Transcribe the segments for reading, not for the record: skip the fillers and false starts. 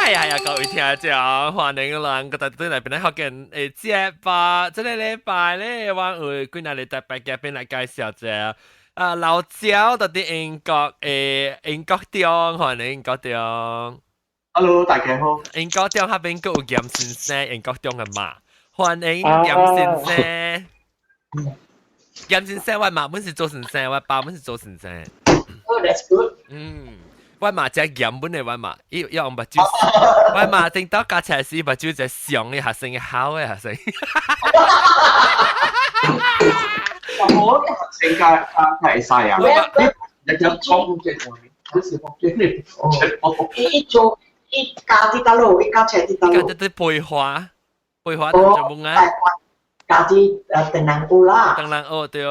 係啊係啊，各位聽眾，歡迎人個特對來邊來福建誒節目。這個禮拜咧，我有幾若個特別嘉賓來介紹者。啊，老焦到佇英國誒，英國中，歡迎英國中。 Hello，大家好。英國中彼邊閣有嚴先生，英國中嘅媽，歡迎嚴先生。嚴先生，我媽本是做先生，我爸本是做先生。 Oh, that's good。嗯，我媽只嚴本的我媽，伊用目睭，我媽頂到加起來時目睭就上嘅學生嘅好嘅學生。我學生加加會使啊！你日日講嘅，你是福建嘅，伊做伊教佇佗落，伊教冊佇佗落。教佇培華，培華當做乜啊？教佇鄧南澳啦。鄧南澳對。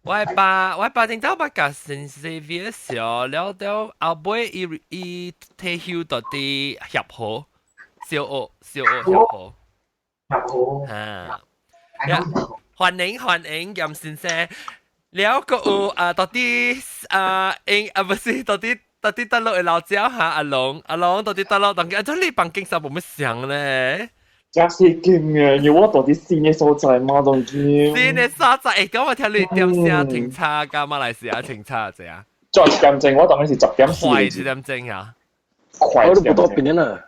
我爸頂早捌共先生時了了後尾伊伊退休到佇協和，小學小學協和。協和。啊。歡迎歡迎嚴先生，了閣有啊，到底啊英啊不是到底到底佗落的老焦哈阿龍阿龍到底佗落當今啊，這你房間啥無乜想咧？真是勁嘅，要我到底新嘅所在嘛？當今新嘅所在，欸，咁我聽你點聲停車加馬來西亞停車這樣？再一點鐘，我當然是10點4。快1點鐘啊！快我都無到邊啦。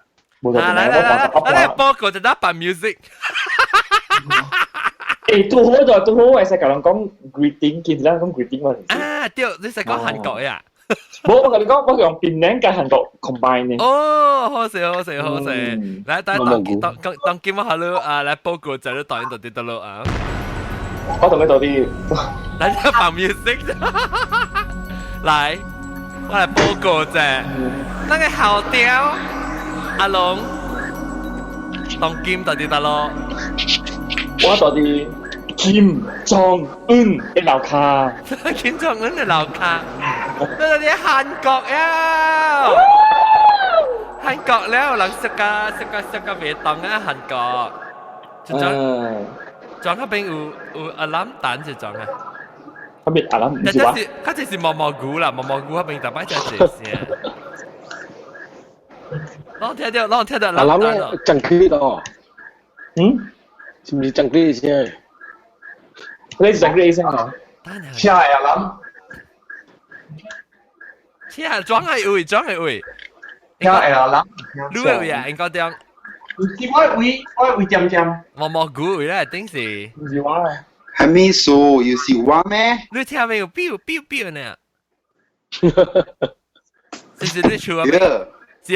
無到邊。來來來來，來報告就得扮 music。欸，拄好就拄好，我會使共人講 greeting，見咱講 greeting 嘛？啊，對，你是講韓國呀？無，我共你講，我用檳榔佮韓國 combine 呢。哦，好勢好勢好勢，來，等當當當當今我好了啊，來報告就你當到底得咯啊。我同你到底，來放 music，來，我來報告者，那個後雕阿龍，當今到底得咯？我到底金正恩的樓跤，金正恩的樓跤，那個韓國呀，韓國了，人食個食個食個袂當啊，韓國，就裝裝彼邊有有阿攬蛋是裝啊，彼邊阿攬唔是話，佢這是毛毛菇啦，毛毛菇彼邊逐擺食這些。攏聽著，攏聽著阿攬咧，正規咯，嗯。是毋是正規聲？你是正規聲啊？車阿諗，車裝係位，裝係位，車阿諗，你位啊？應該點？是我位，我位點點。毛毛菇位咧，頂是。唔是我啊。係咩數？又是我咩？你聽沒有？biu biu biu 呢？是是你唱啊？對。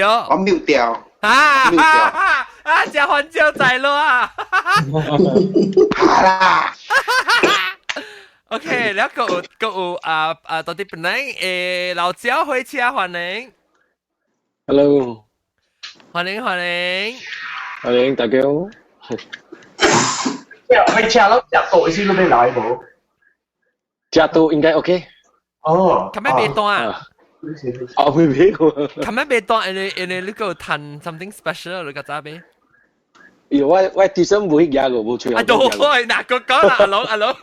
我 mute 掉。啊啊啊！食番椒仔咯啊！好啦。 OK，了閣有閣有啊啊！到底本來誒老焦火車歡迎。 Hello。歡迎歡迎。歡迎大家好。火車攏食到時都欲來無？食到應該 OK。哦。琴日袂斷啊？哦，未俾喎。琴日袂斷，因為因為你閣有趁 something special，你較早未？因為我我對身無去舉過，無吹。啊，對，哪個講啦？阿龍阿龍。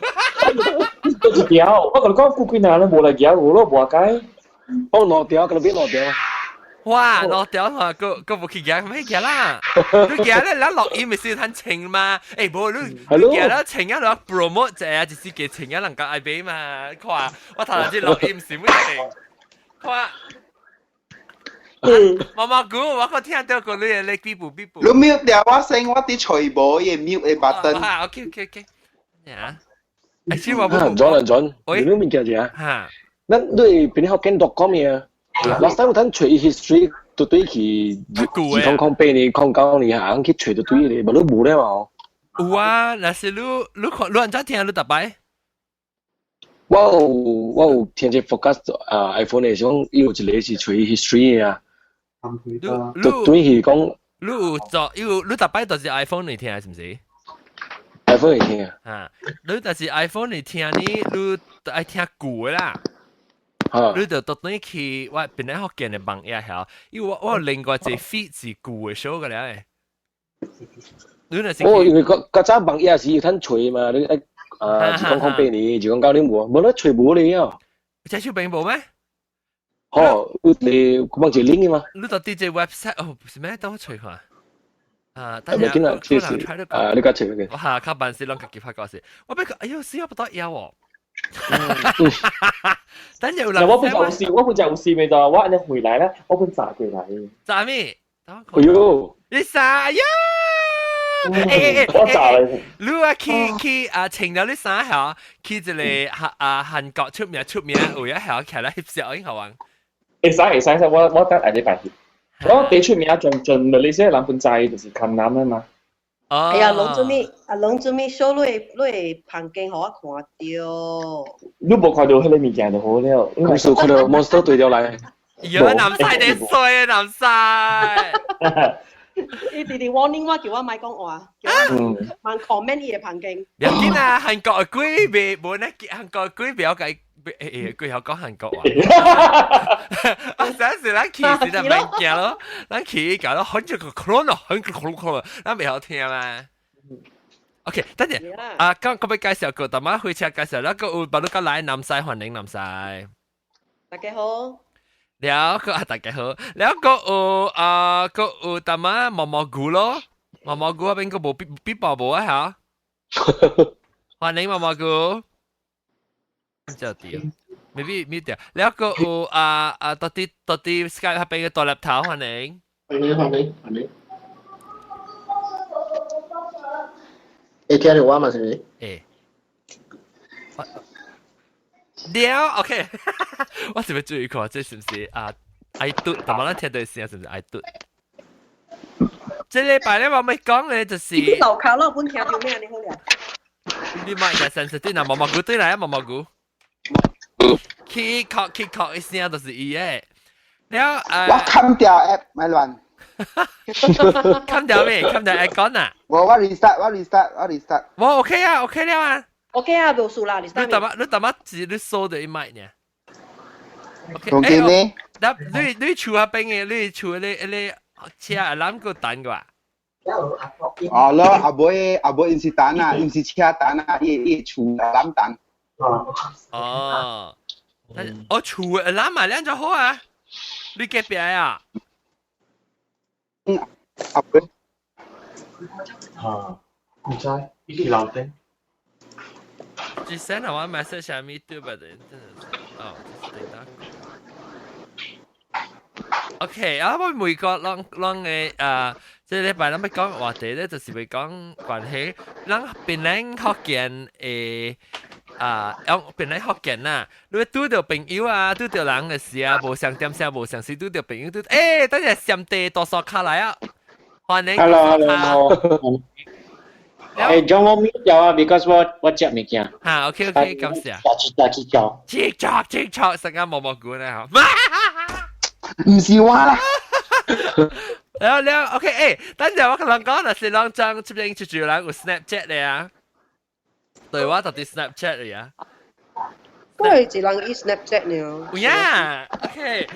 一條，我共你講，古幾年攏無來舉過咯，無解。哦，兩條，可能變兩條。哇，兩條話，閣閣無去舉，咩舉啦？你舉咧，咱錄音咪是趁情嘛？欸，無你你舉了情啊，你 promote 者啊，就是給情啊，人家愛買嘛。看，我頭先錄音是乜情？看。毛毛菇，我閣聽著個你咧比布比布。你 mute 掉我聲，我佇揣無伊 mute 的 button。啊，OK OK OK。呀，欸，是我準準，你有物件者？哈。咱你邊福建 .com 嘅，last time 有通揣 history，就對去2008年、09年行去揣就對咧，無你無咧嘛？有啊，若是你你看你按怎聽你逐擺？我有我有聽這 podcast 啊，iPhone 的時講，伊有一個是揣 history 的啊，就對去講。你有做有你逐擺都是 iPhone 嚟聽是毋是？iPhone 嚟聽啊。你但是 iPhone 嚟聽呢，你愛聽舊的啦。你就特轉去我本來福建的網頁遐，因為我我有另外一個 feed 是舊的 show 個咧。你若是哦，因為較較早網頁是有通揣嘛，你愛啊，2008年、2009年無，無咧揣無咧哦。這手邊無咩？哦，你講一 link 嘛？你到 DJ website 哦，不是咩？等我揣看。啊，等係咪下見啦？這是啊，你講揣嘅。我下卡辦事，攏家己拍講事。我俾佢，哎呦，死我不得要喎。等有人我本就有事，我本就有事未就我按呢回來咧，我本炸過來。炸咩？哎呦！你啥呀？欸欸我炸啦！你啊去去啊，穿了你衫嚇，去一個啊韓國出名出名有一下起來翕相應好玩。會使會使，我等下禮拜去。我第出名盡盡咪你些人本知就是近南啊嘛。哦。哎呀，攏做咩？啊，攏做咩？show 你你房間予我看著。你無看著彼個物件就好了。咁數看著 monster 對掉來。有南西你衰啊南西。伊直直 warning 我，叫我莫講話，叫我莫 comment 伊的房間。有見啊，韓國鬼未無呢？韓國鬼不要計。誒誒，佢有講韓國話。啊，上次咱去時就免驚咯，咱去搞到很這個 corona，很個 corona，咱袂曉聽嘛。OK，等陣啊，剛剛欲介紹過，大媽回車介紹，那個有把你個來南西歡迎南西。大家好。了個啊，大家好。了個有啊，個有大媽毛毛菇咯，毛毛菇嗰邊個無必必寶無啊嚇。歡迎毛毛菇。就掉，maybe 咪掉。了個有啊啊，到底到底 Skype 嗰邊嘅獨立頭歡迎。歡迎歡迎歡迎。會聽著我嘛是毋是？會。了，OK，我是欲注意看，這是毋是啊？愛嘟，但無咱聽著聲是毋是愛嘟？這禮拜咧，我欲講咧就是。你樓跤咯，本聽著咩？你好了。你莫個三十點啊，毛毛菇對來啊，毛毛菇。去確去確一聲就是伊的。了我冚掉 app 咪亂。冚掉咩？冚掉 app 講啊？我 restart 我 restart 我 restart。我 OK 啊，OK 了啊。 OK 啊，無事啦，你淡仔你淡仔字你收著伊麥呢？OK，講緊呢？你你厝遐邊的，你厝你你車攬個等個啊？哦咯，阿妹阿妹，𪜶是等啊，𪜶是車等啊，伊伊厝攬等。哦，我厝攬埋兩就好啊，你隔壁啊？嗯，阿妹。嚇，唔知，伊去樓頂。只 send 我 message 下面對吧？真的哦，這是等 OK，啊，我每個攏攏的啊，這禮拜咱欲講話題咧，就是欲講關係咱檳榔福建的啊，用檳榔福建啊，你拄著朋友啊，拄著人的時啊，無相點聲，無相識，拄著朋友拄，欸，等下上地多數卡來啊，歡迎。 Hello，hello。欸，將我 mute 掉啊，because 我我食物件。哈，OK OK，感謝。大去叫。切錯切錯，成間毛毛菇咧嚇。唔是我啦。了了，OK，欸，等陣我共人講，若是人將這邊出住人有 Snapchat 咧啊，對我到底 Snapchat 咧啊。都係一人伊 Snapchat 呢。有影，OK。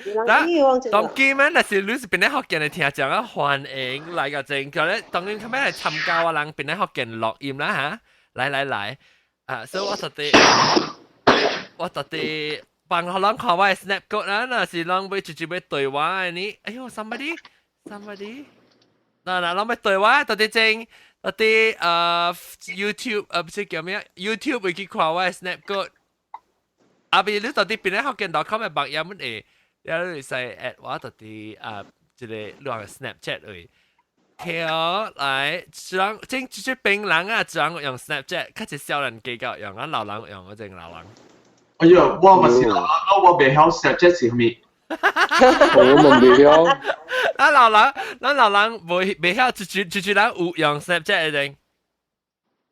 當今啊，若是你是檳榔福建的聽眾啊，歡迎來個正，叫咧當然較欲來參加我人檳榔福建錄音啦嚇，來來來，啊，所以我特地，我特地幫予人看我的 Snap code 啦，若是人欲直接欲對話的呢，哎喲，somebody，somebody，嗱嗱，人欲對話，特地正，特地YouTube 不是叫咩？YouTube 會去看我的 Snap code。啊，比你到底檳榔福建 .com 的網頁會，了你會使 add 我到底啊，這個你個 Snapchat 位。OK 哦，來，這這這檳榔啊，這樣用 Snapchat，較濟少年家較用，啊老人用嗰種老人。哎喲，我嘛是老人，我袂曉 Snapchat 是啥物。我嘛袂曉。咱老人，咱老人袂袂曉，一一一人有用 Snapchat 的人。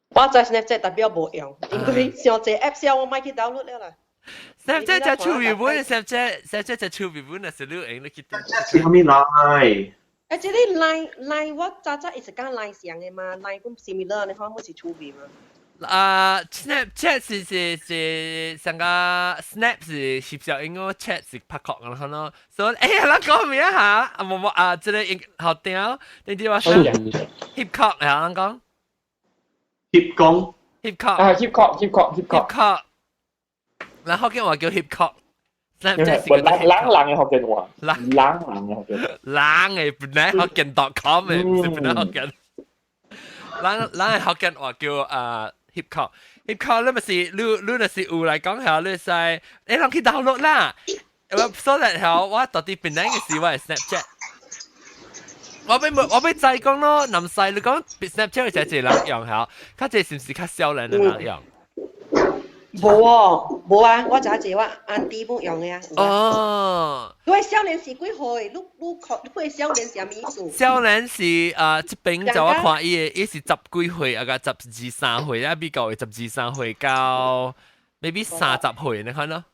我知 Snapchat 代表無用，因為上濟 app 時我莫去 download 了啦。 Snapchat 就趣味本，Snapchat Snapchat 就趣味本，若是你用你去。是啥物來？欸，這個 Line Line 我早早一直講 Line 上的嘛，Line 咁 similar，你看我是趣味嘛。啊，Snapchat 是是是上個 Snap 是翕相影個，Chat 是拍確咁咯。所以欸，咱講咩嚇？啊，無無啊，這個好聽，你知我說 hip hop 係咱講 hip 講 hip hop 啊，hip hop hip hop hip hop，然後叫我叫 hip hop， Snapchat 是人人人嘅福建話，人人嘅福建。人嘅本來福建 .com 嘅，唔是本來福建。人人嘅福建話叫啊 hip hop，hip hop 你咪是你你若是有來講下，你使你人去 download 啦。所以係我到底本來嘅是我係 Snapchat。我俾我俾再講咯，南西你講 Snapchat 就係人用下，較濟是唔是較少年的人用？無哦，無啊，我知一個我 auntie 本用的啊。哦。你的少年是幾歲？你你看你的少年是啥物意思？少年是啊，這邊就我看伊的，伊是十幾歲啊個十二三歲啊，比較十二三歲到 maybe 30歲，你看咯。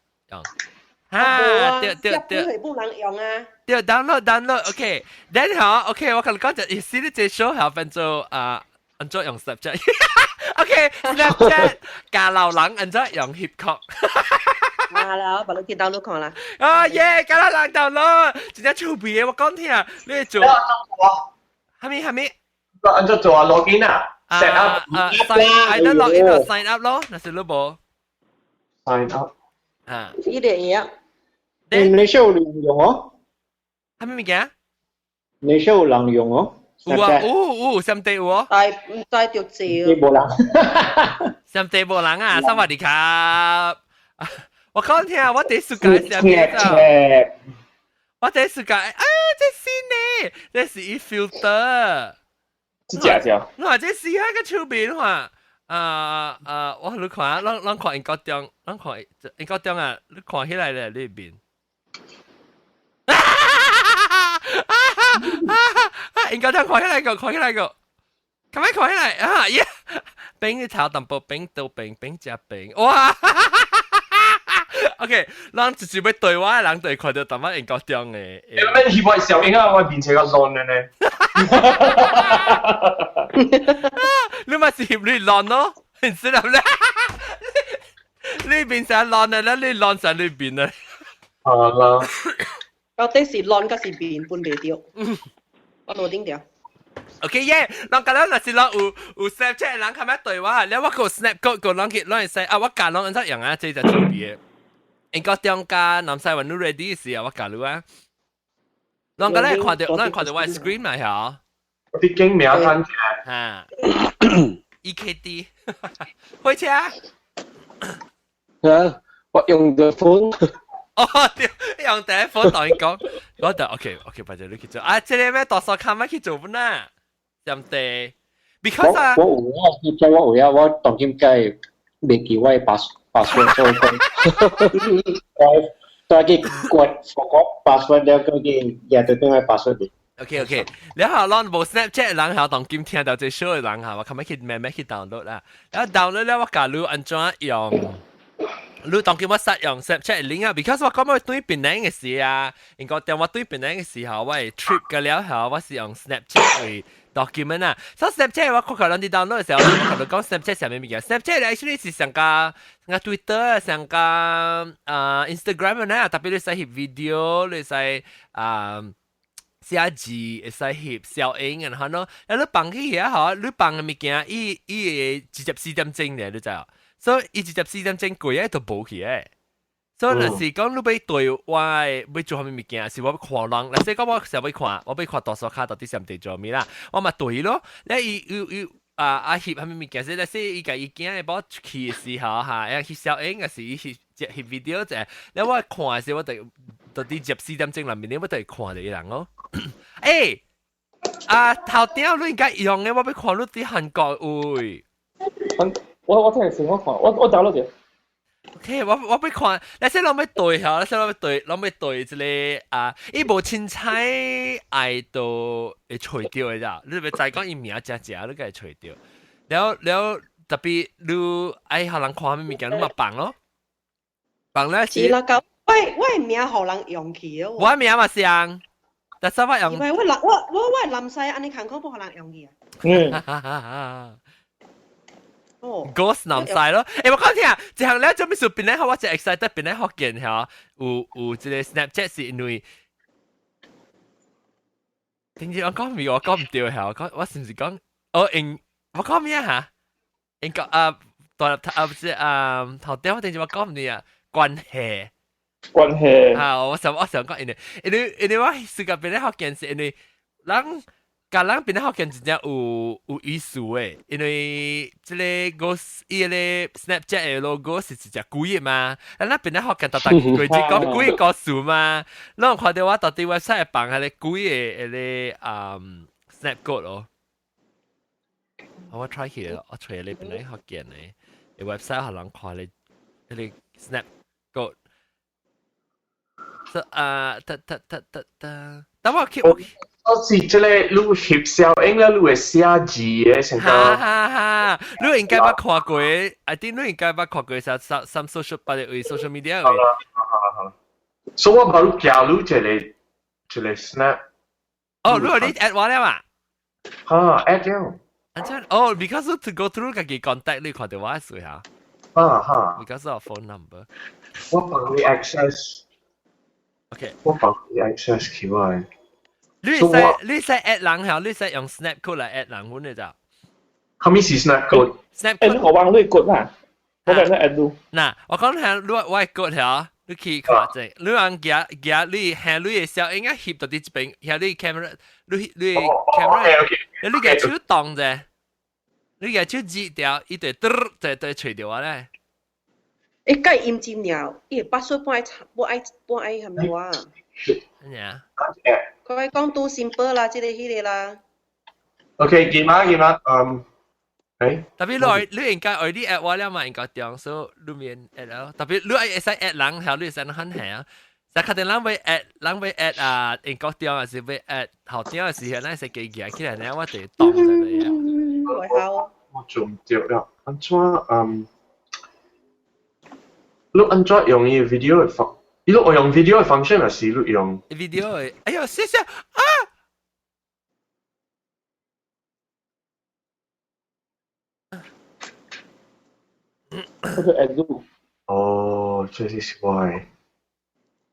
哈，對對對。十幾歲冇人用啊。對，download download，OK。then 好，OK，我跟你講就意思你這 show 係分做啊，按怎用 Snapchat。OK，Snapchat 教老人按怎用 hip hop。啊啦，把你去 download 看啦。啊耶，教老人 download，真正趣味的，我講聽，你做。哈咪哈咪？按怎做啊？login 啊？set up 啊，sign either login 或 sign up 咯，那是你無。 sign up。啊。呢啲嘢。你馬來西亞有人用哦？啥物物件？馬來西亞有人用哦？有啊，有有，上帝有哦。但係唔知著濟。你無人。上帝無人啊，薩瓦迪卡。我講聽，我第一時間是咩咋？我第一時間，哎，這是呢，這是伊 filter。這隻隻。你話這是啊個手面話，啊啊，我你看，咱咱看英國中，咱看英國中啊，你看起來咧裏邊。啊啊啊！英國中看起來個，看起來個，咁樣看起來啊耶！餅頭淡薄，餅到餅，餅食餅，哇！OK，咱直接要對話的人就會看到淡薄英國中的。你咩希望小英啊？我變成個亂的呢？你咪是翕你亂咯，你知道咧？你變成亂的啦，你亂成你變啦。好啦。到底是亂還是變分袂著？我攞頂掉。 OK 耶，人家若是人有有 Snapchat 人較咩對話，了我個 Snap 個個人去，人會使啊，我教人按怎用啊，這就特別的。英國中間南西雲你 ready 時啊，我教你啊。人家咧看到，人看到我 screen 嘛嚇。我啲經名攤嚇。EKD，開車。啊，我用的 phone。哦，對，用第一 phone 同伊講，我就 OK OK，或者你去做啊，這個咩多數卡咪去做本啊，對唔對？Because 啊，我有啊，在我有啊，我當今屆未記我的 password 所以講，我大家割 forgot password 了，個去也對對我 password。 OK OK，你好，咱無 Snapchat 人嚇，當今聽到這 show 的人嚇，我較咪去慢慢去 download 啦。然後 download 了，我教你按怎用。你當今我實用 Snapchat link 啊，because 我講我對檳城嘅時啊，應該當我對檳城嘅時候，我係 trip 嘅了後，我是用 Snapchat 為 document 啊。所以 Snapchat 我看看人哋 download 嘅時候，我同你講 Snapchat 上面物件，Snapchat actually 是上加上 Twitter 上加啊 Instagram 啊，特別你使翕 video，你使啊。寫字會使翕小影，然後咯，啊你放去遐吼，你放嘅物件，伊伊會直接4點鐘咧，你知啊？所以伊直接四點鐘過咧都無去誒。所以若是講你欲對我欲做啥物物件，是我欲看人，若是講我想欲看，我欲看大數卡到底上佇做物啦，我嘛對咯。咧伊伊伊啊啊翕啥物物件，是若是伊家伊囝會幫去的時候哈，翕小影，抑是伊翕翕 video 者，咧我看的時我就到底入四點鐘內面，我就會看著伊人咯。欸，啊頭頂你應該用的，我欲看你佇韓國位。我我聽先，我看，我我 download 者。 OK，我我欲看，你先攏欲對嚇，你先攏欲對，攏欲對這個啊，伊無凊彩愛到會揣著的咋？你欲知講伊名正正，你該會揣著。了了，特別你愛予人看啥物物件，你嘛放咯。放咧是啦，夠我我名予人用去哦。我名嘛是啊，但是我用。因為我我我我南西按呢艱苦無予人用去啊。嗯。哦，Ghost 南西咯，欸，我講聽，這項咧做咩事？本來我真 excited，本來福建嚇，有有這個 Snapchat 是因為，聽住我講咩？我講唔對嚇，我講我是唔是講哦用我講咩嚇？應該啊，大啊不是啊，頭頂我聽住我講唔對啊，關係。關係。啊，我想講，因為我世界邊咧福建是因為人。共人檳城福建真正有意思的，因為這个 ghost 伊个 Snapchat 的 logo 是一隻鬼的嘛，咱檳城福建逐逐過節講鬼故事嘛，攏看著我到底 website 放彼個鬼的彼个Snap code 咯。我 try 起來，我揣你檳城福建的 website，予人看咧，彼个 Snap code。所啊，得得得得得，等我去。我是這個你翕小影咧，你會寫字的成個。哈哈哈！你應該捌看過，I think 你應該捌看過啥啥 some social 別個位 social media 位。所以我無加入這個 snap。哦，如果你 add 我了嘛？哈，add 了。按怎？哦，because to go through 家己 contact 你看著我的嚇。哈哈。 Because of phone number。我幫你 access。 OK。我幫你 access 起來。你會使 add 人嚇，你會使用 snap code 來 add 人款的咋？啥物是 snap code？ snap 欸，我幫你 code 啦，我幫你 add 你。嗱，我講下你我 code 嚇，你去看者，你人行行你行你的小應該翕到佇這邊，翕你 camera，你 camera，你舉手動者，你舉手指掉，伊就嘟就揣著我咧。欸，該音真了，伊個 password 不愛不愛不愛係咪話？咩啊？佢講 too simple 啦，這個彼個啦。 OK，見嗎見嗎？嗯，誒。特別你應該愛你 add 我了嘛，應該中，所以你免 add 了。特別你愛會使 add 人，後你會使很下啊。就確定人欲 add，人欲 add 啊，英國中還是欲 add 後中的時候，咱是加舉起來呢，我就當在個。好。我做毋著了，按怎嗯？你按怎用伊 video 的方？你我用 video 的 function 還是你用 video 的？哎呦，謝謝啊！我就 add 你。哦，這是我的。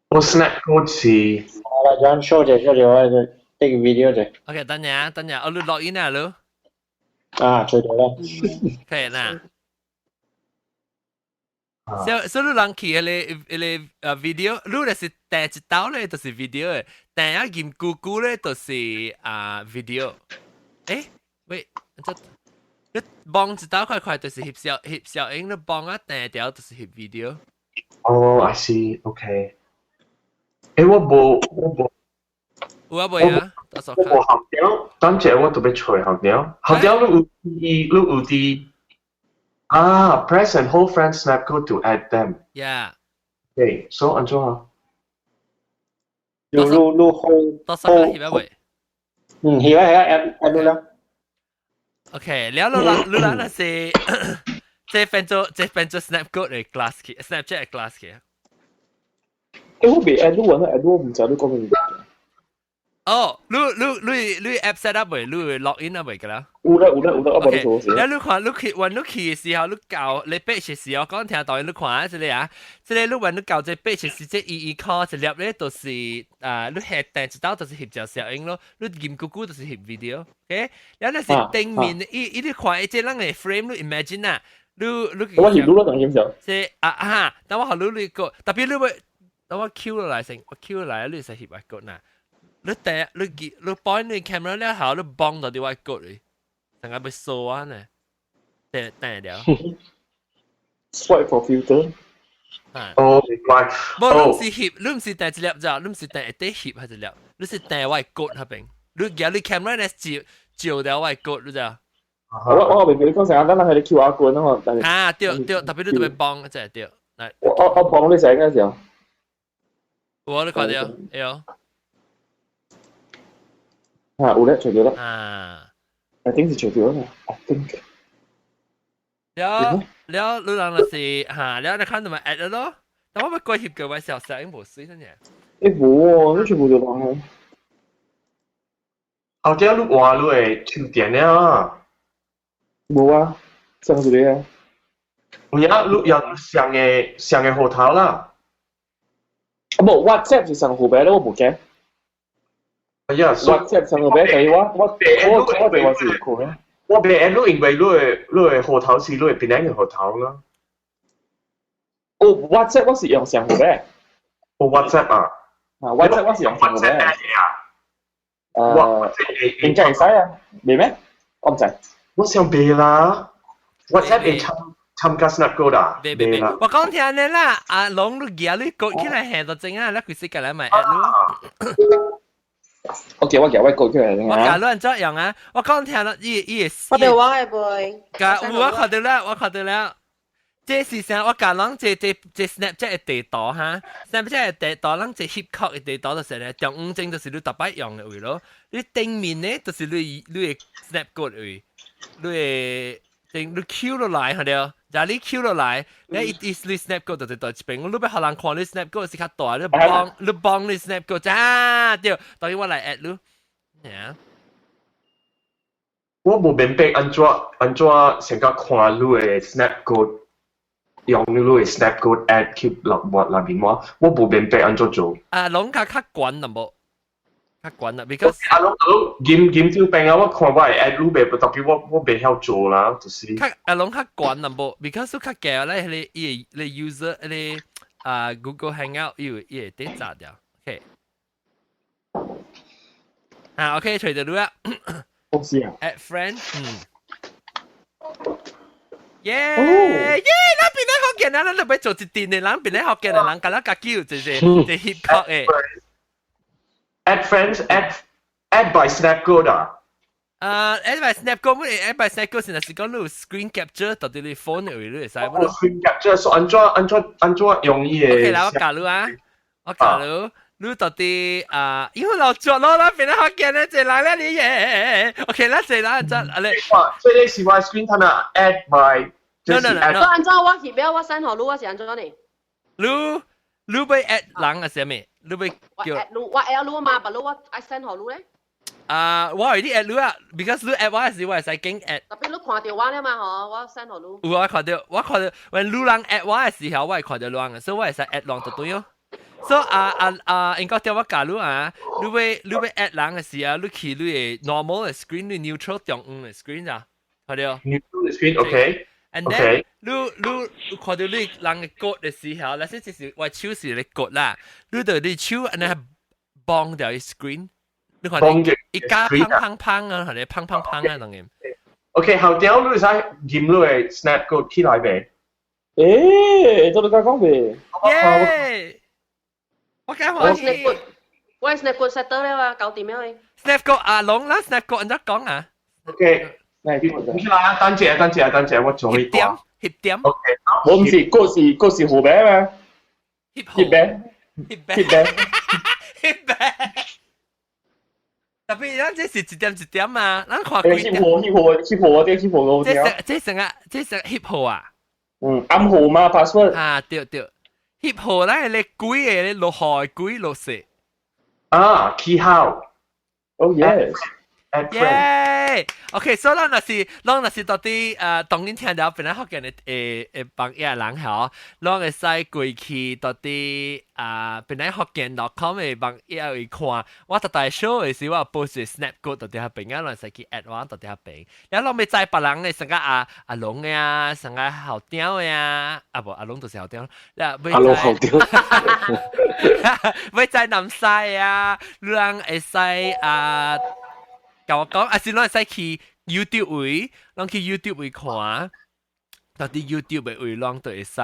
我 snap code 是。好啦，將 show 者 show 者，我就 take video 者。 OK，等下等下，我你錄音啊，你。啊，做到啦。可以啦。所以你人去彼個video，你若是第一道咧，就是 video 的；第一撳咕咕咧，就是啊 video。欸，喂，這你望一道快快就是翕小翕小影，你望啊第二條就是翕 video。哦，I see，OK。欸，我無我無。有啊，未啊？我無學掉，等陣我特別揣學掉，學掉你有啲，你有啲。啊，press and hold friend snap code to add them. Yeah. Okay, so 按怎啊？你你你 hold 多少個翕啊喂？嗯，翕啊翕啊，add add 啦。 OK，了你啦你啦那是，這變做 snap code 的 class 去，Snapchat 的 class 去。欸，我未 add 你，我 add 我毋知你講咩。哦，你你 app set up 未？你 log in 啊未㗎啦？有啦有啦有啦，我無做事。你看你去，阮你去的時候，你校你 page 的時候，講聽導演你看啊，這個啊，這個你阮你校這 page 是這一一箍一粒咧，就是啊，你下訂一道就是翕照攝影咯，你撳咕咕就是翕 video，OK？然後那是頂面，伊伊你看，這人的 frame 你 imagine 啊，你你我翕你咯，當翕相。這啊哈，等我予你你個，特別你欲，等我 Q 落來先，我 Q 落來，你會使翕我個呐。你第你記你擺你 camera 了後，你幫到啲我個嚟，成個被掃啊呢，掟掟了。 Swipe for filter。哦，明白。無，你毋是翕，你毋是掟一粒咋，你毋是掟一塊翕還一粒，你是掟我個那邊，你舉你 camera 咧照照掉我個，你知啊？我明白你講成日等等係你 QR code 啊嘛。啊，對對，特別你特別幫，真係對。我幫你寫嗰時候。我你看到，哎喲。啊，有咧，除咗啦。啊。 I think 是除咗啦，I think。了了，你人就是嚇，了你看到咪 add 咯？但我咪過翕嘅位時候，攝影無水真嘅。欸，無喎，你全部就講。後底你換你的手電了。無啊，上一個啊。有影你用上个上个號頭啦。啊無，WhatsApp 是上號碼咯，我無驚。哎呀，WhatsApp 上號碼，但是我電話是有嘅。我袂按你，因為你的號頭是你的檳城的號頭啦。哦，WhatsApp 我是用上號碼。我 WhatsApp 啊。啊，WhatsApp 我是用 WhatsApp 啊。應該會使啊，未咩？我唔知。我想別啦，WhatsApp 會參參加 Snap Code 啊？別別別，我講聽你啦，阿龍你夾你過起來下就正啊，你佢識過來咪 add 你。 OK，我夾我過起來。我教你按怎用啊？我講聽啦，伊伊我哋我嘅背。教我看到啦，我看到了。這是啥？我教人這這這 Snapchat 的地圖哈，Snapchat 的地圖，咱這翕殼的地圖就是咧，中央正就是你逐擺用的位咯。你頂面呢，就是你你的 Snap code 位，你的頂你 Q 落來，係對？若你 Q 落來，你一你 Snap code 就佇一邊，你欲予人看你 Snap code 是較大，你幫你幫你 Snap code 啊，對，當然我來 add 你，啊。我無明白按怎按怎成個看你的 Snap code。用你的 Snap code add 去落我內面我，我無明白按怎做。啊，攏較較懸啦無？較懸啦，because 啊，攏攏金金招病啊，我看我會 add 你袂，特別我我袂曉做啦，就是。較啊，攏較懸啦無？because 較加咧，彼個伊個 user 彼個啊 Google Hangout 伊有伊會得炸掉，OK。啊，OK，隨到你啊。好是啊。 Add friend，嗯。耶耶！咱邊咧福建人，咱都欲做一陣的人，邊咧福建的人，共咱家己有一個一個 hip hop 的。 Add friends, add add by Snap code 啊。啊，add by Snap code，乜 add by Snap code 是若是講你有 screen capture 到底你 phone 的位，你會使無？ Screen capture 所按怎按怎按怎用伊個？OK 啦，我教你啊，我教你。你到底啊，因為老做咯，咱邊咧福建的一人咧，你耶？OK，咱一人怎啊咧？所以你是我 screen 睇啊，add by。 No no no。我按怎我翕了，我 send 予你，我是按怎呢？你你欲 add 人啊？啥物？你欲叫？我 add 你，我 add 你嘛，但你我愛 send 予你咧。啊，我係你 add 你啊，because 你 add 我時，我會使經 add。特別你看到我了嘛？嗬，我 send 予你。有我看到，我看到，when 你人 add 我的時候，我會看到人嘅，所以我會使 add 人就對咯。所以啊啊啊，應該叫我教你啊，你欲你欲 add 人嘅時候，你去你的 normal 的 screen，你 neutral 中央的 screen 啊，看到？Neutral screen，OK。 And then 你你看到你人嘅 code 的時候，那些就是我手是你 code 啦，你就你手按呢綁掉 screen，你看一加砰砰砰啊，係你砰砰砰啊，當然。 OK，後屌你使驗你嘅 Snap code 起來未？誒，做你講講未？耶！我講我 Snap code，我 Snap code set 到了啊，搞掂了。 Snap code 阿龍啦，Snap code 按怎講啊？OK。起來啊！等陣，等陣，等陣，我做一點，翕點。 OK，我唔是，嗰是嗰是號碼嘛？翕翕餅，翕翕餅，翕餅。特別咱這是一點一點嘛，咱看幾點？翕號，翕號，翕號，這翕號這是這成啊，這是翕號啊。嗯，暗號嘛，password。啊，對對，翕號咱係咧鬼嘅咧落雨鬼落雪。啊，記號。 Oh yes。耶！OK，所以咱若是，咱若是到底當然聽到本來福建的誒誒幫野人吼，咱會使過去到底啊，本來福建 .com 的網頁會看，我逐大 show 的時我 post snap code 到底遐邊啊，咱使去 add 我到底遐邊。然後咱欲知別人的成個阿阿龍的啊，成個後雕的啊，啊無阿龍就是後雕，啦，阿龍後雕，欲知南西啊，咱會使啊。共我講，啊是咱會使去 YouTube 位，咱去 YouTube 位看，到底 YouTube 的位，咱就會使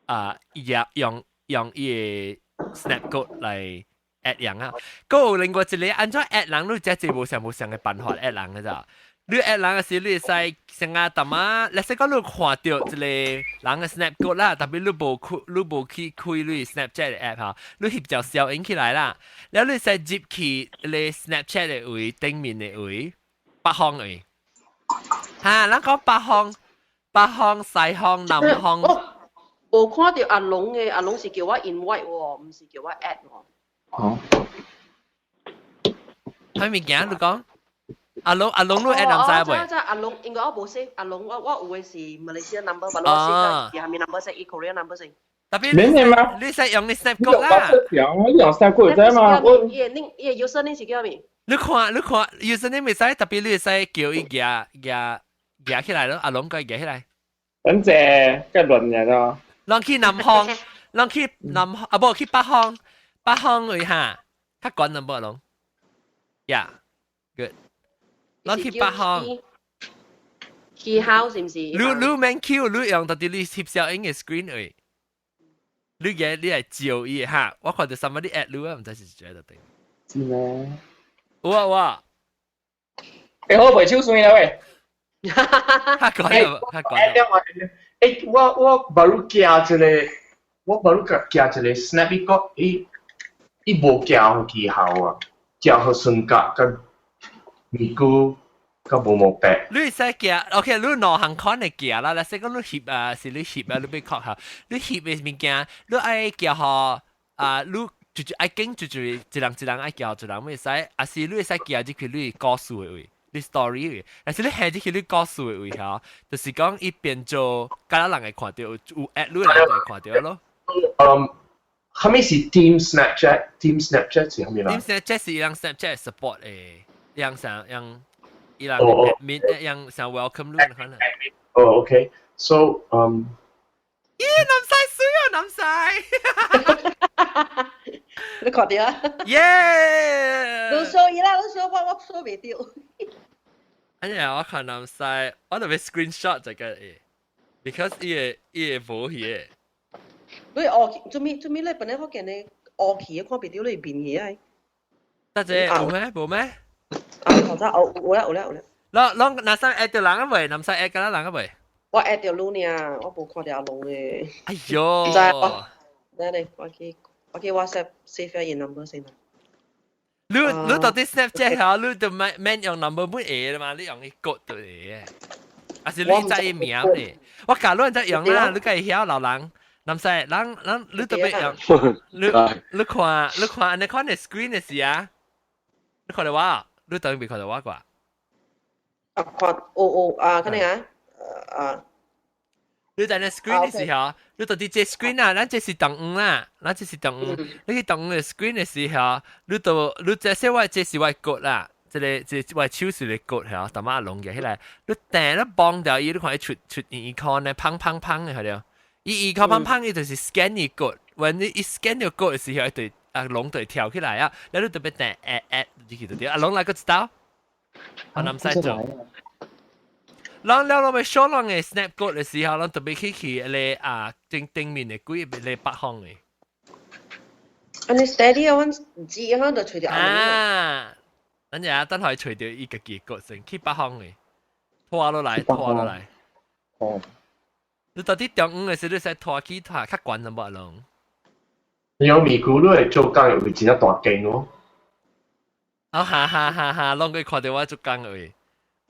啊，用用伊个 Snap code 來 add 人啊。閣有另外一個按怎 add 人，你這這無相無相的辦法 add 人的咋？你 add 人的時，你會使先啊，淡仔，例如講你看著一個人的 Snap code 啦，特別你無開，你無去開你 Snapchat 的 app 哈，你翕條小影起來啦，然後你使入去你 Snapchat 的位頂面的位，北方位，哈，咱講北方、北方、西方、南方。我看到阿龍的，阿龍是叫我 invite 喎，毋是叫我 add 喎。哦。啥物件你講？阿龍阿龍你 add 人知未？哦，阿龍應該我無識，阿龍我我有的是馬來西亞 number，但我識下面 number 是伊 Korea number 是。特別免嘛？你使用你 Snap code 啦。用你用 Snap code 知嘛？我伊個伊個 username 是叫咩？你看你看 username 袂使，特別你會使叫伊舉舉舉起來咯，阿龍共伊舉起來。等陣，計亂嘅咯。人去南方，攏去南啊，無去北方，北方位哈，較懸淡薄攏。Yeah，good。攏去北方。去 house 是毋是？你免 Q，你用到底你翕小影嘅 screen 位。你嘅你係照伊哈，我看到 somebody add 你啊，毋知是誰到底。是咩？有啊有啊。欸，好袂手酸啦喂。較懸啊，較懸啊。欸，我 baru 寄一個，我 baru 寄一個 snap 伊個，伊伊無寄予記號啊，寄予孫甲佮咪姑佮無毛白。你會使寄，OK，你兩項款的寄啦，若是講你翕啊，是你翕啊，你欲確下，你翕的物件，你愛寄予啊，你就愛經就一人一人愛寄予一人，會使，啊是你會使寄入去你故事的位，你 story 位，但是你下入去你故事的位吼，就是講伊變做敢若人會看著，有 add 你的人就會看著咯。嗯，啥物是 Team Snapchat？Team Snapchat 是啥物啦？Team Snapchat 是伊人 Snapchat support 的，伊人想讓伊人 admin 讓想 welcome 你可能。哦，OK，so 咦，南西水啊，南西！你看著啊？耶！你 show 伊啦，你 show 我，我 show 袂著。哎呀，我看南西，我特別 screenshot 這個誒，because 伊個無去的。你學做咩做咩？你本來我見你學去，看袂著你面去啊。得啫，無咩？無咩？啊，頭先有有啦有啦有啦。攏攏南西 add 著人啊未？南西 add 敢若人啊未？我 add 著你爾，我無看著阿龍咧。哎喲！唔知我，等下我去 WhatsApp save 伊 number 先啦。你到底 Snapchat 嚇？你就免免用 number 本會啦嘛？你用伊 code 就會。還是你知伊名咧？我教你在用啦，你家會曉老人。南西，人人你特別用，你看你看你 screen 的時啊，你看著我，你當未看著我啩？啊，看，哦哦啊，可能啊，啊。你在那 screen 的時候，你到底這 screen 啊，咱這是動畫啦，咱這是動畫。你去動畫的 screen 的時候，你就你這說我這是我 code 啦，這個我手是個 code 嚇，淡仔攏起來，你掟你綁掉伊，你看伊出出 icon 咧，砰砰砰的係了。伊 icon 砰砰，伊就是 scan 伊 code，when 你一 scan 到 code 的時候，伊就阿龍就跳起來啊，然後你特別掟 add add 入去就對，阿龍來個一刀，我唔使做。咱了落欲 show 人的 snap code 的時候，咱特別去咧啊頂頂面的幾個咧北方的。啊，你 steady 啊，阮知啊，就揣著啊，咱日等下揣著伊家己的 code 先去北方的，拖落來，拖落來。哦。你到底中午的時，你使拖去拖較懸淡薄攏。你有咪咕你會做工會真正大間哦。啊哈哈哈哈！攏會看著我做工位。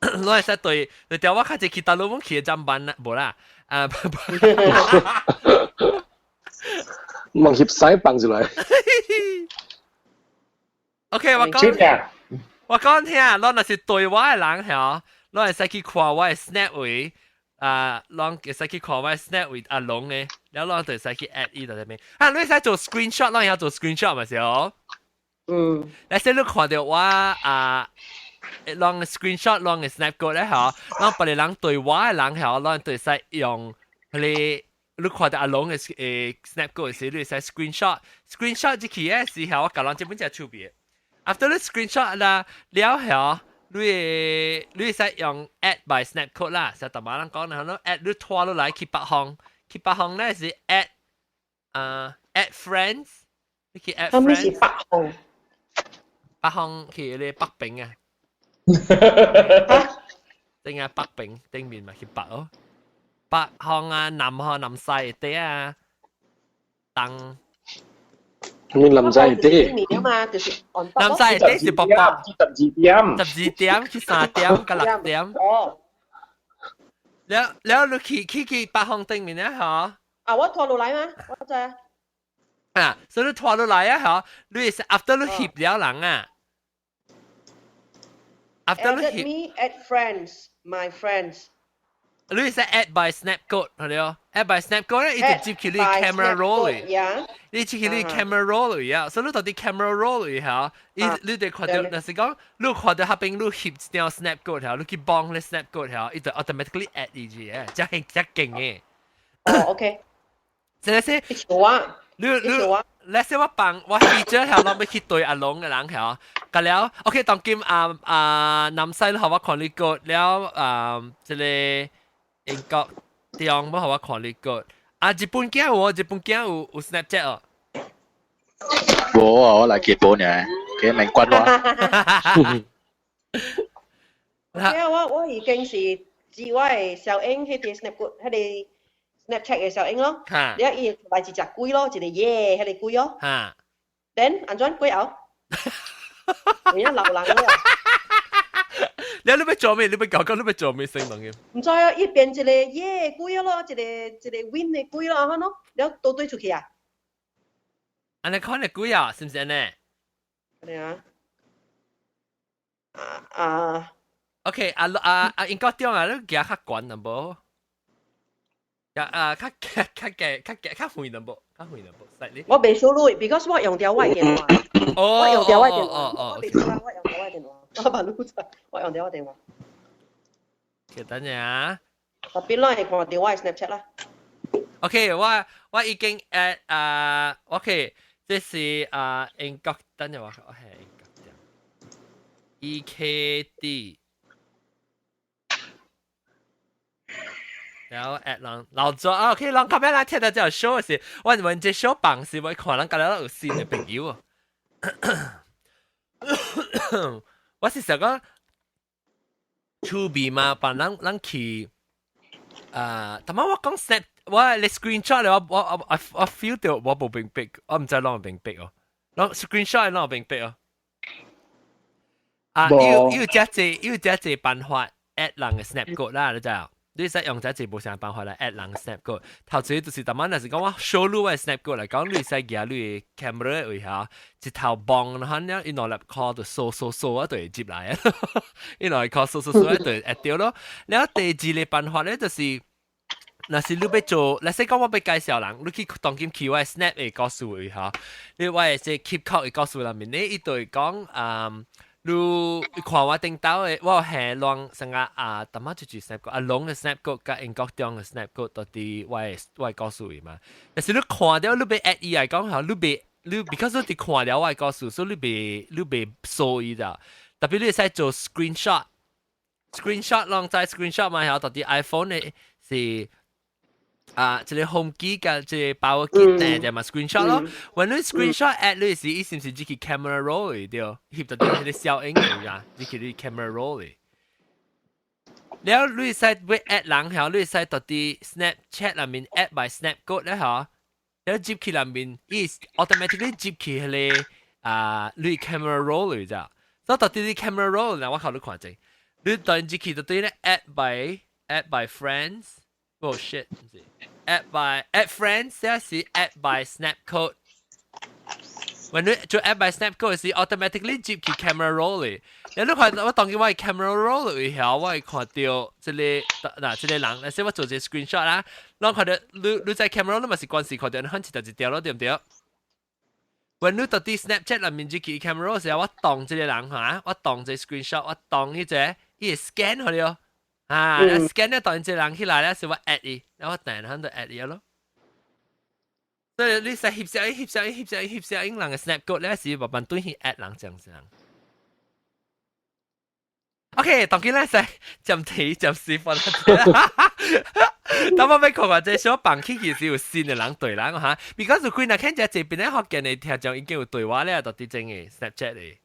攏會使對對條我較濟去大陸，阮去的站班啦，無啦，啊，望翕相放出來。 OK，我講聽，攏若是對我的人嚇，攏會使去看我的 snap 位，啊，攏會使去看我的 snap 位阿龍的，了攏就會使去 add 伊在這邊。啊，你會使做 screenshot，攏會曉做 screenshot 嘛是哦？嗯。來說你看著我啊。攏 screenshot 攏 snap 過咧嚇，攏別個人對我的人嚇，攏對使用彼個你看著阿龍的snap 過的時，你會使 screenshot，screenshot 入去的時候，我教人這本真趣味。After 你 screenshot 啦，了後你會使用 add by snap code 啦，實淡薄人講啦，你 add 你拖落來去北方，去北方咧是 add 啊 add friends，你去 add 啥物是 friends，北方？北方去咧北平啊。頂啊北平頂面咪去北哦，北方啊南方南西啲啊，東你南西啲，面啊嘛，就是南西啲是北北 12點， 12點去3點佮6點。哦。了了，你去北方頂面咧嚇。啊，我拖落來嗎？我知啊。啊，所以你拖落來啊嚇，你是 after 你翕了人啊。After 你 Added 翕。 me add friends, my friends. 你是 add by snap code 係了，add by snap code 咧，伊就接去你 by camera snap roll code，呀。你接去你 camera roll 嚟啊，所以你到底 camera roll 嚟嚇，伊你得看著，若是講你看著彼邊你翕一張 snap code 嚇，你去幫你 snap code 嚇，伊就 automatically add 伊住嘅，真係真勁嘅。哦，OK。這是我，你你，let's say 我幫我 feature 係攞欲去對阿龍嘅人係，個了，OK，當今啊啊南西予我看你個了啊，這個英國中欲予我看你個，啊日本囝有哦，日本囝有有 Snapchat 哦。無啊，我來結本呢，佢免管我。因為我已經是知我的小英彼個 Snap 彼個 Snapchat 的小英咯，你伊來一隻鬼咯，一個耶，彼個鬼咯。Then 按怎過後？有影老人了。你欲做咩？你欲搞講你欲做咩性能嘅？毋知啊，伊變一個耶鬼咯，一個一個 win 的鬼咯，按怎咯？了倒對出去啊？按呢看的鬼啊，是毋是按呢？對啊。啊啊。 OK，啊啊啊，英國中啊，你行較懸淡薄。啊啊，較較較較較較遠淡薄，較遠淡薄，slightly。我袂輸你，because 我用著我的電話。哦。我用著我的電話。哦。我袂輸我用著我的電話。我把路出，我用著我電話。記等陣啊。特別咱會看著我的 Snapchat 啦。 OK，我已經 add 啊，OK，這是啊英國，等陣我我係英國中。EKD。然後 at 人老左啊，OK，人較尾來聽到這個 show 時，我問這 show 放時，我看人家了有新的朋友哦。我是想講，趣味嘛，幫人人去啊，但係我講 snap，我你 screenshot 我 feel 到我無明白，我毋知啷個明白哦。啷 screenshot 啷個明白哦？啊，有這濟有這濟辦法 add 人的 snap code 啦，你知無？你使用這濟無啥辦法來 add 人 snap code。頭一就是逐擺若是講我 show 你我 snap code 來講，你使舉你 camera 位下，一頭望，然後呢，伊兩粒 code 就掃掃掃啊，就會接來啊。伊兩粒 code 掃掃掃啊，就會 add 著咯。然後第二個辦法咧，就是若是你欲做，若是講我欲介紹人，你去當今去我 snap 的故事位下，你我的這 keep code 的故事內面咧，伊就會講嗯。你看我頂頭的，我係亂成個啊，淡仔就是 snap 阿龍的 snap code 佮英國中的 snap code 到佇我的故事裡嘛。但是你看著你欲 add 伊來講吼，你袂你 because 你佇看著我的故事，所以你袂掃伊咋。特別你會使做 screenshot，screenshot 攏知 screenshot 嘛，曉到佇 iPhone 的是。啊，這個 home key 佮這個 power key 訂就嘛 screenshot 咯。when 你 screenshot add 你時，伊是毋是入去 camera roll 裡對？翕到啲彼個小影啊，入去你 camera roll 裡。了你會使欲 add 人曉，你會使到佇 Snapchat 內面 add by snap code 咧嗬，了入去內面，伊 automatically 入去彼個啊，你 camera roll 裡咋？所以到佇你 camera roll，嗱我靠你看者，你當入去就對咧 add by friends。Oh shit！毋是 add by add friends，這是 add by snap code。When 你做 add by snap code 是 automatically 入去 camera roll 裡。你看我當今我 camera roll 裡曉，我會看到這個嗱這個人，例如我做一個 screenshot 啦，我看到你在 camera roll 嘛是關係看到，你看一條一條咯，對毋對？When 你到佇 Snapchat 內面入去 camera roll 時，我當這個人嚇，我當這個 screenshot，我當彼個，伊會 scan 予你。啊，scan 咧當這人起來咧，是我 add 伊，然後我訂喺度 add 伊咯。所以你使翕相、翕相、翕相、翕相，人的 snap code 咧是慢慢對去 add 人這樣子。OK，當今咧使暫停暫時放啦。當我欲看看這小放起其實有新的人對人嚇，because 幾若看這這邊咧福建的聽眾已經有對話咧，到佇真的 Snapchat 的。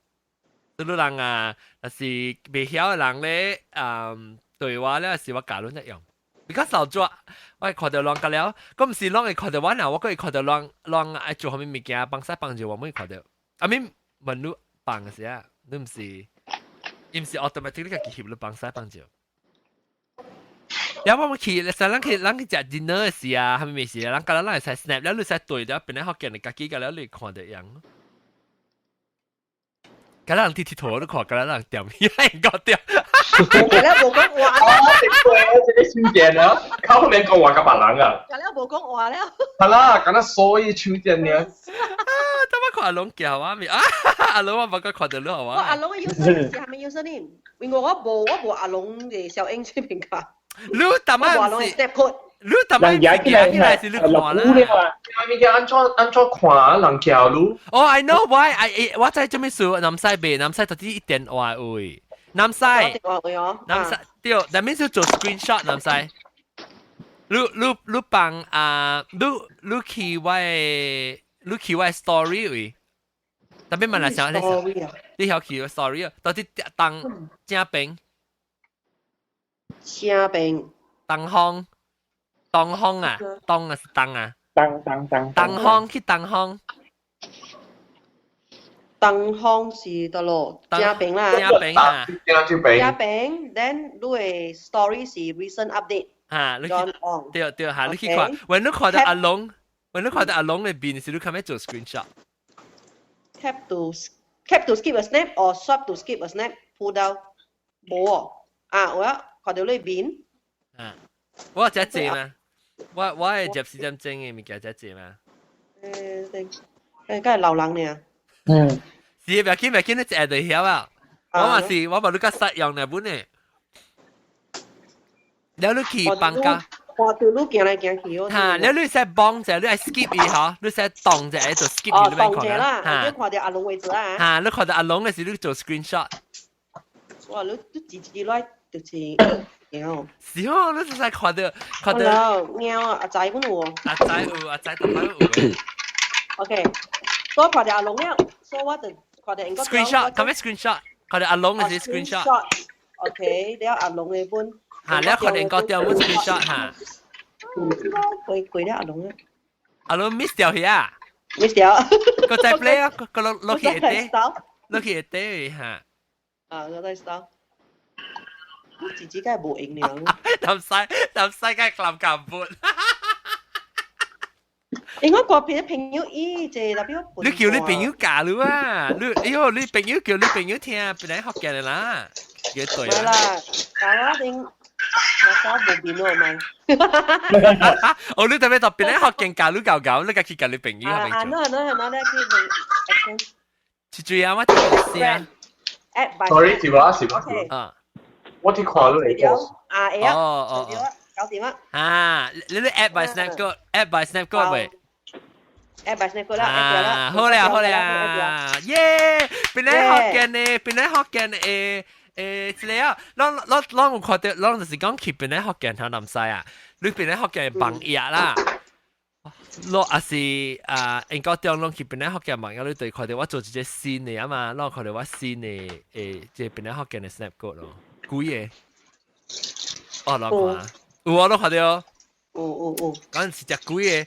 所以人啊，若是袂曉的人咧，嗯。對話咧是我教恁一樣。比較少做，我會看著人個了，我毋是攏會看著我呐，我閣會看著人人愛做啥物物件，幫啥幫助我，會看著。I mean 問你幫時啊，你毋是，伊毋是 automatically 家己翕你幫啥幫助。然後我們去，使咱去食 dinner 的時啊，啥物物事啊，咱甲咱會使 snap，了你使對著邊咧福建的家己個了你看著樣。敢若人佇𨑨迌你看，敢若人踮遐個掉。敢若無講話。這個手電啊，靠免講話佮別人啊。敢若無講話了。係啦，敢若所以手電呢。啊，等我看阿龍叫我咪啊，阿龍我無個看著你好我阿龍的 username 是啥物 username？因為我無阿龍的小英這邊卡。你淡仔毋是 ，你特別人行起來是你看啦。物件按怎按怎看人叫你？哦，I know why I 我知做咩事，南西袂，南西到底一電話位，南西，南西對，但面是做 screenshot 南西。你你你幫啊，你你去我的，你去我的 story 位，特別問來想你，你曉去我 story 啊？到底當正邊？正邊。東方，東方啊，東啊是東啊。東東東。東方去東方。東方是佗落正邊啦。正邊啊。正邊。正邊，then 你的 story 是 recent update。嚇，你去對對嚇，你去看，when 你看到阿龍，when 你看到阿龍的面時，你可唔可以做 screenshot？ Tap to skip a snap or swipe to skip a snap pull down 無哦，啊，我看到你面。啊，我這濟嘛，我我係入4點鐘嘅物件這濟嘛。誒，誒，梗係老人呢。嗯。是，不要緊，不要緊，你一下就曉啊。我嘛是，我嘛你較實用呢本呢。了你去放假。看到你行來行去哦。嚇，了你使幫者，你愛 skip 伊嗬，你使動者做 skip 伊，你免看啦。你看到阿龍位置啊。嚇，你看到阿龍嘅時，你做 screenshot。哇！你你自己來就是貓。是哦，你實在看到看到。貓啊，阿仔本有哦。阿仔有，阿仔特別有。 OK，我看到阿龍了，所以我就看到應該。 screenshot，咁樣 screenshot，看到阿龍嘅是 screenshot。 OK，了阿龍嘅本。嚇，你看到個掉本 screenshot 嚇。過過了阿龍啊。阿龍 miss 掉去啊？miss 掉。個再 play 啊，個落落去一啲，落去一啲嚇。啊，我再 stop。你自己梗係無用了。南西南西梗係冚冚盤。應該個別朋友伊這代表。你叫你朋友教你啊！你哎喲，你朋友叫你朋友聽，本來學嘅啦，幾對啊？啦，教我定我搞無變咯，咪。哦，你特別特別咧學嘅教你教教，你家去教你朋友係咪？啊，喏喏喏，你去問。是最啱我聽先。 Sorry，是我是我。啊。我啲看到你個。啊，會啊。哦哦。搞掂啦。啊，你你 add by snap code，add by snap code 未？add by snap code 啦，啊，好啦好啦，耶！本來學嘅呢，本來學嘅誒誒，這個啊，咱咱咱有看到，咱就是講去本來學嘅頭南西啊，你本來學嘅網頁啦。我也是啊，應該中攏去本來福建網頁，你對看到我做一個新的啊嘛，攏看到我新的誒，這本來福建的 snap code 咯，幾個？哦，攏看，有啊，攏看到。有有有。嗰陣時隻幾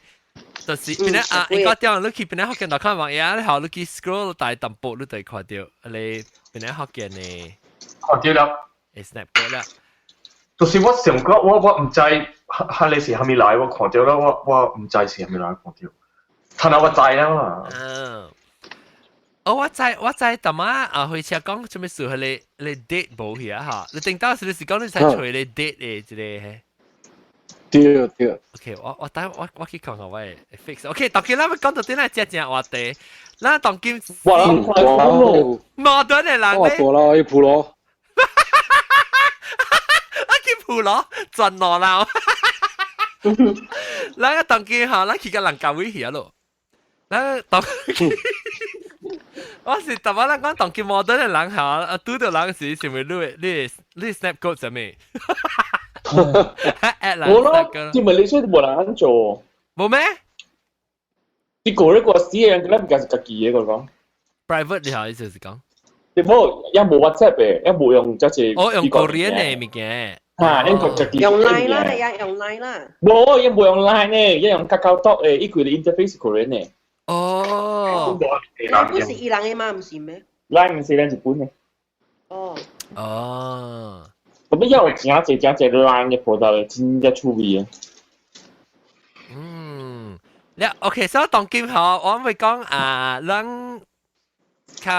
個，就是本來啊，應該中你去本來福建度看網頁，你後你去 scroll 大淡薄，你就看到你本來福建的。看到啦。 snap code 啦。就是我想講，我我毋知，哈你是蝦米來，我看到啦，我我毋知是蝦米來看到，睇下我知啦嘛。嗯。哦，我知我知，淡仔啊，火車講做咩事？係你你 date 無去啊？嚇！你頂到時你是講你使揣你 date 的這個。對對。 OK，我我等我我去看看我 fix。OK，當今咱要講到點來正正話題，咱當今哇，矛盾的人咧。我大啦，去鋪路。鋪路轉路啦！咱個當今吼，咱去甲人教位去啊咯。咱當，我是淡仔咱講當今矛盾的人吼，啊拄著人時是咪你你你 snap code 啥物？冇咯，啲咪你所以冇人肯做。冇咩？你個人個私人，佢唔係是家己嘅個講。 private 你好意思是講？你冇，一冇 WhatsApp 嘅，一冇用即係。我用 Korean 嘅物件。嚇，因個家己。用 Line 啦，也用 Line 啦。冇，伊冇用 Line 呢，伊用 KakaoTalk 嘅，伊佢嘅 interface Korean 嘅。哦。 Line 不是伊人嘅嗎？唔是咩？Line 唔是咱日本嘅。哦。哦。咁樣有真濟真濟 Line 嘅 product 真正趣味嘅。嗯，你 OK，所以當今吼，我會講啊，咱較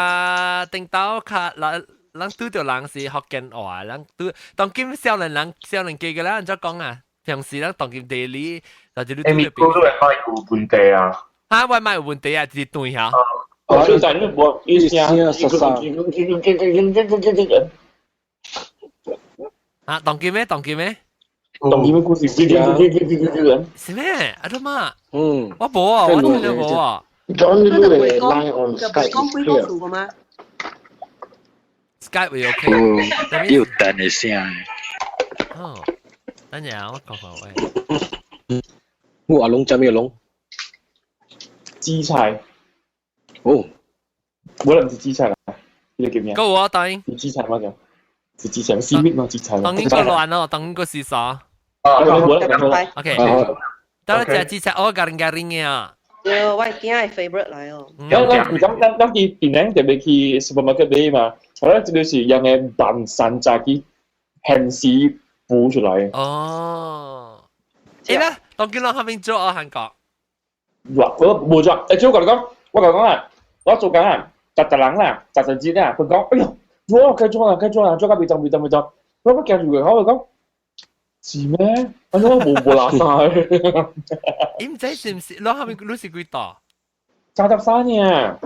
頂到較咱咱拄著人是福建話，咱拄當今少年人少年家嘅啦，按怎講啊？平時咱當今地理，就是你欸，咪嗰個麥有問題啊？嚇，我麥有問題啊，就是斷下。哦，所以就你無意思啊？啊，當今咩？當今咩？當然故事，是咩？阿媽嘛？嗯，我無啊，我聽到無啊。 John 你的 line on Skype 講幾個數個嗎？Skype 會 OK。有等的聲。哦，等陣我講講喂。我阿龍食咩龍？紫菜。哦，冇人唔是紫菜啦，呢個叫咩？個我當然。是紫菜嗎？就是紫菜，絲蜜嘛，紫菜。當然個亂咯，當然個是啥？啊，冇啦，OK。得啦，食紫菜，我 garing garing 嘅啊。對，我囝的 favorite 來哦。咱咱咱咱去檳城特別去 supermarket 買嘛，我咧這就是用個慢山炸機現時補出來。哦。誒啦，當今咱後面做啊韓國。哇！我無做，誒，我共你講，我共你講啊，我做工啊，十十人啦，十十節啊，佢講，哎喲，做啊，繼續啦，繼續啦，做到未當未當未當，我我行住佢，我講，是咩？我無無垃圾。伊毋知是毋是，咱後面你是幾度？ 33呢。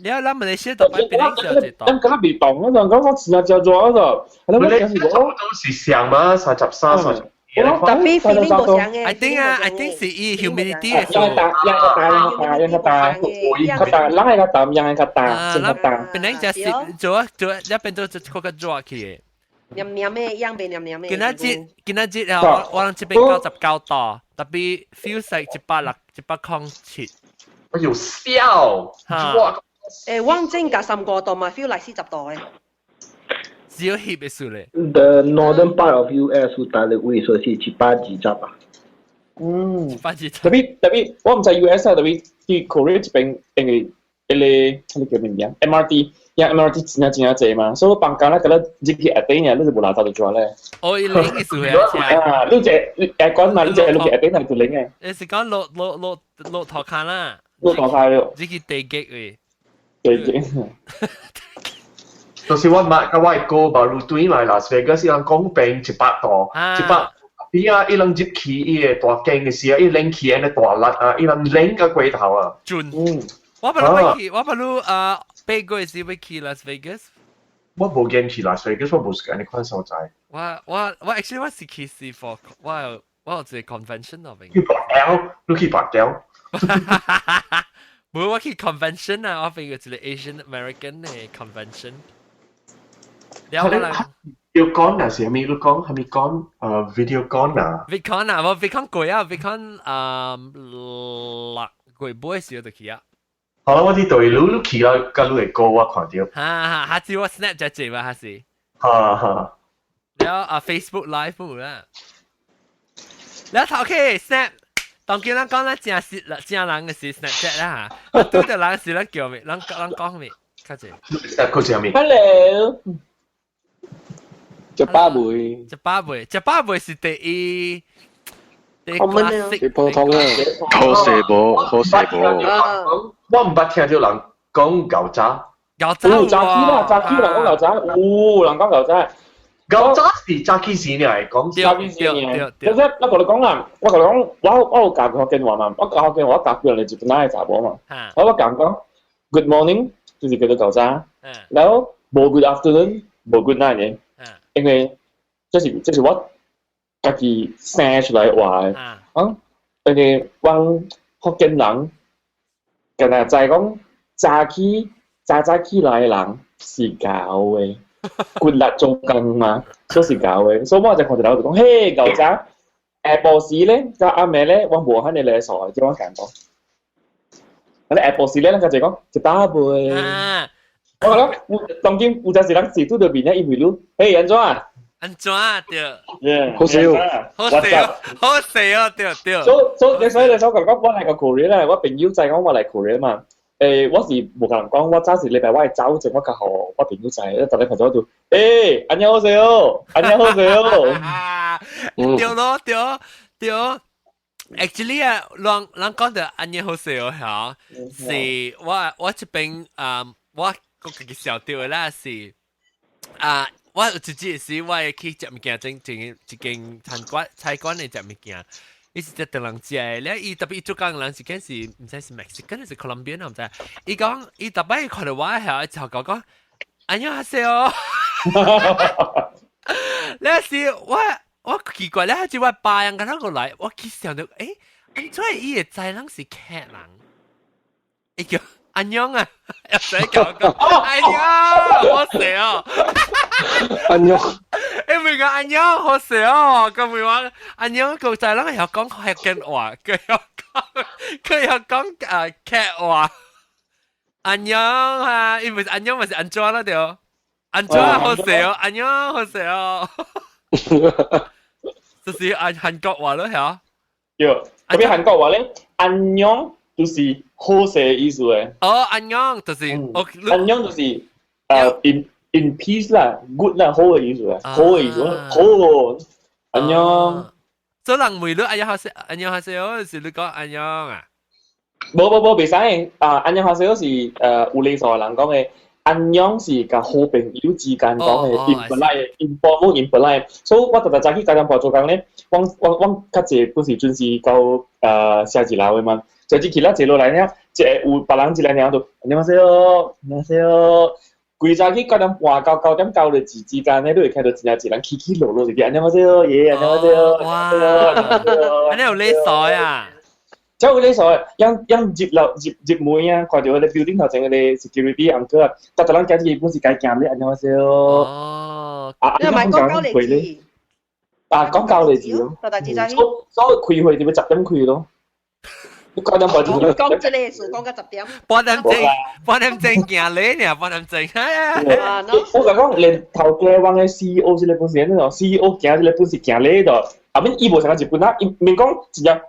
你啊，咱馬來西亞特別比較少一度。咱敢若未動嗰陣，講我遲下食咗嗰陣，我哋都是上嘛，33、30。特別 feeling 無像嘅。 I think 啊，I think 是伊 humidity 嘅。較大，較大，較大，較大，較大，人係較淡，人係較大，真較大。本來就是做做一邊做做個熱去。黏黏的，樣變黏黏的。今仔日今仔日啊，我我人這邊99度，特別 feels like 160，107。我有笑，哇！誒，我正加3個度嘛，feel 來40度嘅。只有翕的數咧。 The northern part of US 有大陸位數是120啊。嗯，120。特別特別，我毋知 US 啊，特別去 Korea 這邊，因為彼個彼個叫咩名？MRT，因 MRT 真正真正濟嘛，所以我放工咧，覺得入去下底呢，你就無垃圾就做咧。哦，伊冷嘅數啊！啊，你這下關嘛，你這入去下底係就冷嘅。你是講落落落落頭卡啦？落頭卡了。入去地極位。地極。就是我買甲我的哥 baru 對來拉斯維加斯，人講變100度，100邊啊！伊人入去伊個大間嘅時啊，伊冷氣安尼大力啊，伊人冷到過頭啊。準。我本來去，我本來啊，8個月時要去 Las Vegas。我無見去 Las Vegas，我無時間你看所在。我我我 actually 我是去是 for 我有我有一個 convention 嗰邊。去跋筊，你去跋筊。無，我去 convention 啊，我飛過一個 Asian American 嘅 convention。了我來。要講啊，是啥物？你講係咪講video 講啊？VidCon 啊，我 VidCon 過啊，VidCon 啊6月尾時就去啊。好啦，我啲對你你去啦，佮你的歌我看到。哈哈，下次我 snap 只隻嘛，還是。哈哈。了啊，Facebook Live 冇啦。了頭 OK snap，當今咱講咱正是正人嘅是 Snapchat 啦嚇，對著人是咱叫咩？咱咱講咩？較濟。 Snap 佢是啥物？Hello。食飽未？食飽未？食飽未是第一。第一普通啊，好勢無，好勢無。我毋捌聽著人講𠢕早。𠢕早，早起啦，早起人講𠢕早，有人講𠢕早。𠢕早是早起時爾講，早起時爾。其實我共你講啦，我共你講，我我有教福建話嘛，我教福建話，我教叫人哋日本仔的查某嘛。我我講講 Good morning 就是叫做𠢕早，然後無 Good afternoon，無 Good night 嘅，因為這是這是我家己生出來話的。啊，因為阮福建人，敢若知講早起早早起來的人是𠢕的，骨力做工嘛，所以是𠢕的。所以我就看到人就講，嘿，𠢕早，下晡時咧，到暗暝咧，我無遐爾禮數，這我講講。啊，下晡時咧，咱家就講食飽未？我講，當今有陣時人是拄著面咧，伊問你，嘿，按怎？按怎對？好笑，好笑，好笑對對。所所以所以你所講，我來個 Korea 咧，我朋友知講我來 Korea 嘛。誒，我是無共人講，我早是禮拜我會走前，我較予我朋友知，一逐日看到我就，欸，안녕하세요，안녕하세요。對咯對對，actually 啊，人人講到안녕하세요嚇，是我我這邊啊，我個自己想著的啦是啊。我有一日時我會去食物件，整整一間餐館菜館的食物件，伊是隻唐人食的，了伊特別伊做工人是敢是毋知是 Mexican 還是 Colombian 我毋知。伊講伊逐擺看著我遐，就講講안녕하세요。了是我我奇怪咧，就我爸人咁樣過來，我其實想到，誒，按怎伊會知人是客人？伊叫안녕啊，又使講講，哎呀，好笑哦！ 안녕，誒，咪講안녕，好笑哦！咁咪話안녕，個仔人又講福建話，佢又講佢又講客話。안녕啊，伊唔是안녕，咪是按怎啦對？按怎好笑，안녕好笑。就是按韓國話咯，係啊。對，特別韓國話咧，안녕就是好勢的意思誒。哦，안녕就是， 안녕就是in peace 啦，good 啦，好嘅意思啊，好嘅意思，好，안녕。所以人問你안녕하세 안녕하세요，是你講안녕啊？無無無，袂使啊！안녕하세요是有禮數的人講的，안녕是佮好朋友之間講的，impolite informal impolite。所以我逐逐早去九點半做工咧，我我我較濟不是準時到寫字樓的嘛，就入去了坐落來了，一個有別人進來了就안녕하세요，안녕하세요。規早去9點半到9點9個字之間咧，你會看到真正濟人起起落落入去，안녕하세요，耶，안녕하세요。哇，按呢有禮數啊！即有禮數，樣樣入樓入入門啊，看到彼個 building 頭前彼個 security uncle 啊，逐逐人行入去本是該行咧，안녕하세요。哦，啊，你咪講九個字。啊，講九個字咯。逐逐字仔。所所以開會就欲10點開咯。你9點半就講這個事講到10點。半點鐘，半點鐘行咧呢，半點鐘。我共講，連頭家阮的 CEO 這個本是按怎樣？CEO 行這個本是行禮的，啊，免伊無像日本啊，伊免講真正好。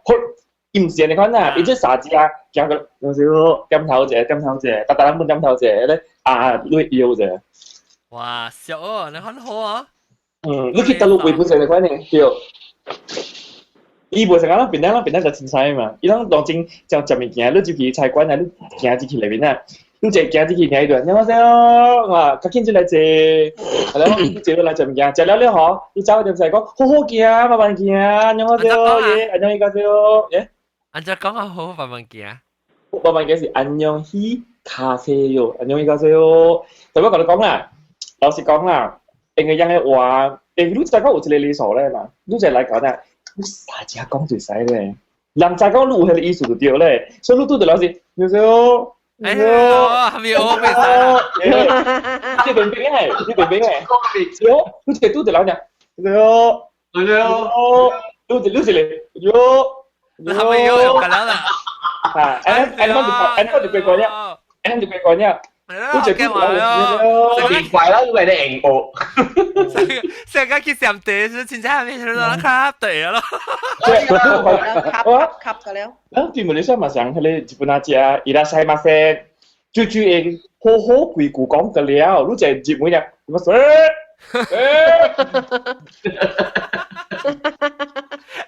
伊毋是按呢款啊，伊這三隻行個，有時點頭者，點頭者，逐逐人本點頭者，咧啊，你搖者。哇，笑哦，你很好啊。嗯，你去大陸會本是按呢款的，對。伊無像咱檳城，咱檳城就凊彩嘛，伊攏當真將食物件，你入去菜館啊，你行入去內面啊，你一行入去聽伊就，안녕하세요，啊，較緊進來坐，係咯，你坐落來食物件，食了了吼，你走就使講，好好行，慢慢行，안녕하세요，耶，안녕히가세요，耶。按怎講啊好，慢慢行。慢慢行是안녕히가세요，안녕히가세요。特別共你講啦，老實講啦，因為樣的話，因為你知講有一個禮數咧嘛，你就來講啦，你三隻講就使咧，人知講你有彼個意思就對咧，所以你拄著老師，你說，哎呀，係咪我未使啦？你明明係，你明明係，喲，你一個拄著老師，喲，喲，你就你一個，喲。係咪要用㗎啦？啊，按按按就過關了，按就過關了。你就驚話咯，變怪啦，因為你硬學。成個去上地是真正係咩啦？卡對咯。吸吸吸了。咱對馬來西亞嘛像彼個日本阿姐，いらっしゃいませ，最最會好好規句講個了，你就日本人，乜水？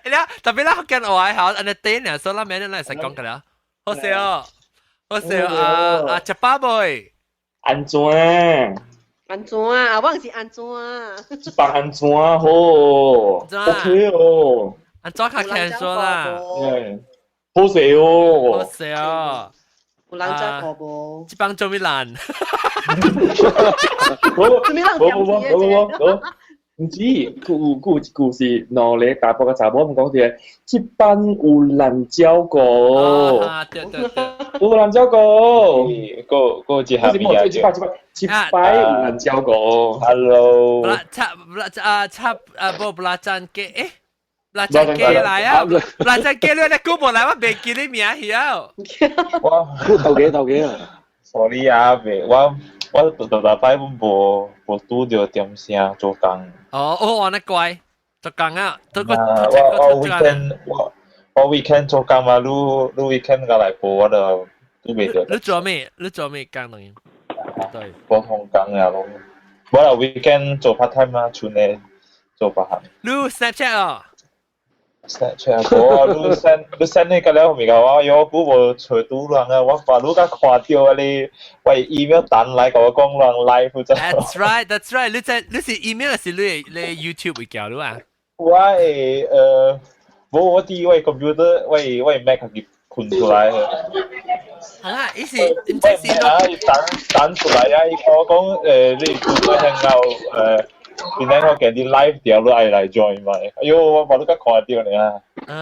你特別啦，福建話好，按呢頂呢，所以咱每人來使講個了，好笑，好笑啊啊！食飽未？按怎？按怎啊？我是按怎？一幫按怎好？OK 哦。按怎較輕鬆啦？好笑哦。好笑。有人食過無？這幫做咩爛？做咩爛？無無無無無。毋是，佢有佢有一句是兩个大埔个查某講者，這班有爛椒果。啊，對對對，有爛椒果。個個一下面啊，這擺這擺這擺有爛椒果。 Hello。不啦，插不啦啊插啊無不啦贊雞，誒，不啦贊雞來啊，不啦贊雞你來估無來，我袂記你名去啊。我頭幾頭幾啊？Sorry 啊，袂我我逐逐擺無無拄著點聲做工。哦，我按呢乖，做工啊，都個我我 weekend 我我 weekend 做工嘛，你你 weekend 過來報我就都袂著。你做咩？你做咩工東西？對，普通工啊，攏。我啦 weekend 做 part time 啊，剩的做別項。你 Snapchat 哦？Snapchat 無啊，你 send 你 send 那個了物件，我有久無揣拄人啊，我把你甲看著啊你，我 email 彈來共我講人 live 就。 That's right, that's right。你在你是 email 還是你你 YouTube 會叫你啊？我會無我佇我 computer 我我 Mac 去困出來。好啦，伊是毋知是啊，伊彈彈出來啊！伊我講你拄過向後檳城福建啲 live 條都愛來 join 嘛。哎喲，我無你較看到呢啊。啊，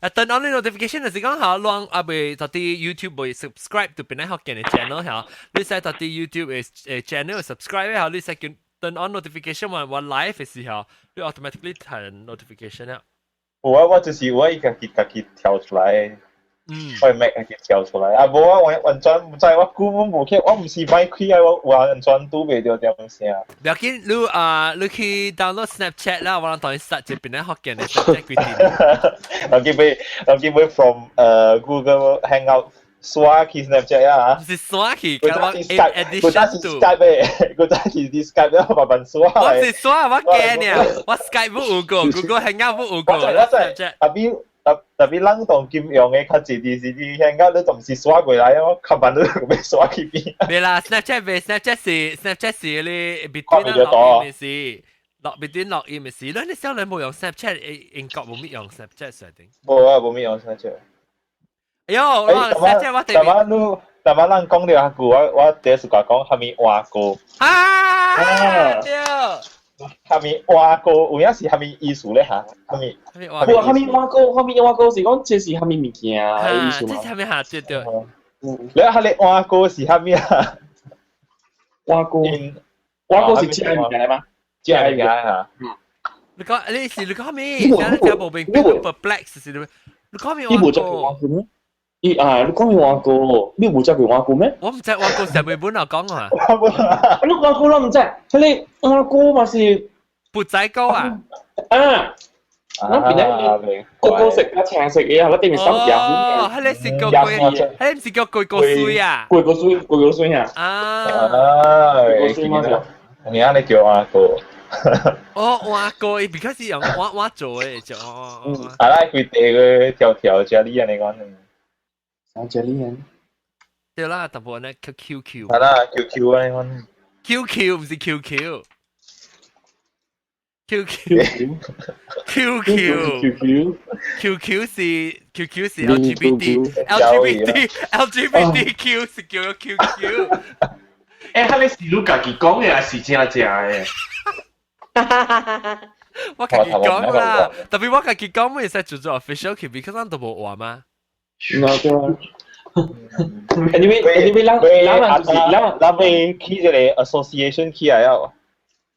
啊，turn on 啲 notification 就是講嚇，啷啊未到啲 YouTube 未 subscribe 到檳城福建嘅 channel 嚇，你使到啲 YouTube 嘅 channel subscribe 嚇，你使叫 turn on notification 話我 live 嘅時候，你 automatically turn notification 啊。有啊，我就是我伊家己家己跳出來。我 Mac 家己跳出來。啊，無啊，我完全毋知，我根本無去，我毋是買開啊，我完全拄袂著點聲。不要緊，你啊，你去 download Snapchat 啦，我當你實這檳城福建嘅 Snapchat 規定。人叫欲 from Google Hangout 刷去 Snapchat 啊。是刷去，我 addition 嗰陣是 Skype 嘅，嗰陣是啲 Skype 我慢慢刷。我是刷，我驚呢，我 Skype 冇有過，Google Hangout 冇有過。我知，特別特特別冷當金用嘅較濟啲是啲香港，你總是刷過來，我較慢你欲刷去邊。未啦，Snapchat 未，Snapchat 是 Snapchat 是你 between 錄音嘅是，落 between 錄音嘅是，你小你冇用 Snapchat，英國冇乜用 Snapchat 上定。冇啊，冇乜用 Snapchat。哎喲，我 Snapchat 我特別。你，逐擺咱講著較久，我第一次甲講蝦米換歌。啊，對。蝦米換歌有影是蝦米意思咧嚇？蝦米？無蝦米換歌，蝦米換歌是講這是蝦米物件的意思嘛？這是蝦米嚇？對對。你啊，你換歌是蝦米啊？換歌，換歌是食的物件來嗎？食的物件嚇。你講你是你講咩？你聽無明白，perplex 是你？你講咩？你無食過換歌咩？伊啊，你講咩換歌？你無食過換歌咩？我毋知換歌是咪本來講啊？你換歌攏毋知？彼个換歌嘛是缽仔糕啊？啊！咱邊咧個個食較青色嘅，我頂面三條。哦，彼个是叫桂，彼个毋是叫桂果水啊？桂果水，桂果水啊！啊！啊！桂果水嘛是。有影你叫換歌。哦，換歌伊 because 是用碗碗做的就。啊，咱規地個條條啫喱按呢款。啥啫喱啊？對啦，大部分咧叫 QQ。係啦，QQ 按呢款。 QQ 毋是 QQ。QQ QQ QQ QQ 是 QQ 是 LGBT LGBT LGBTQ 是叫做 QQ。欸，彼个是你家己講的，還是真正的？我家己講啦，特別我家己講，會使做做 official 去，because 咱都無話嘛。那對啊。Anyway，anyway，咱咱就是咱咱欲起一個 association 起來啊。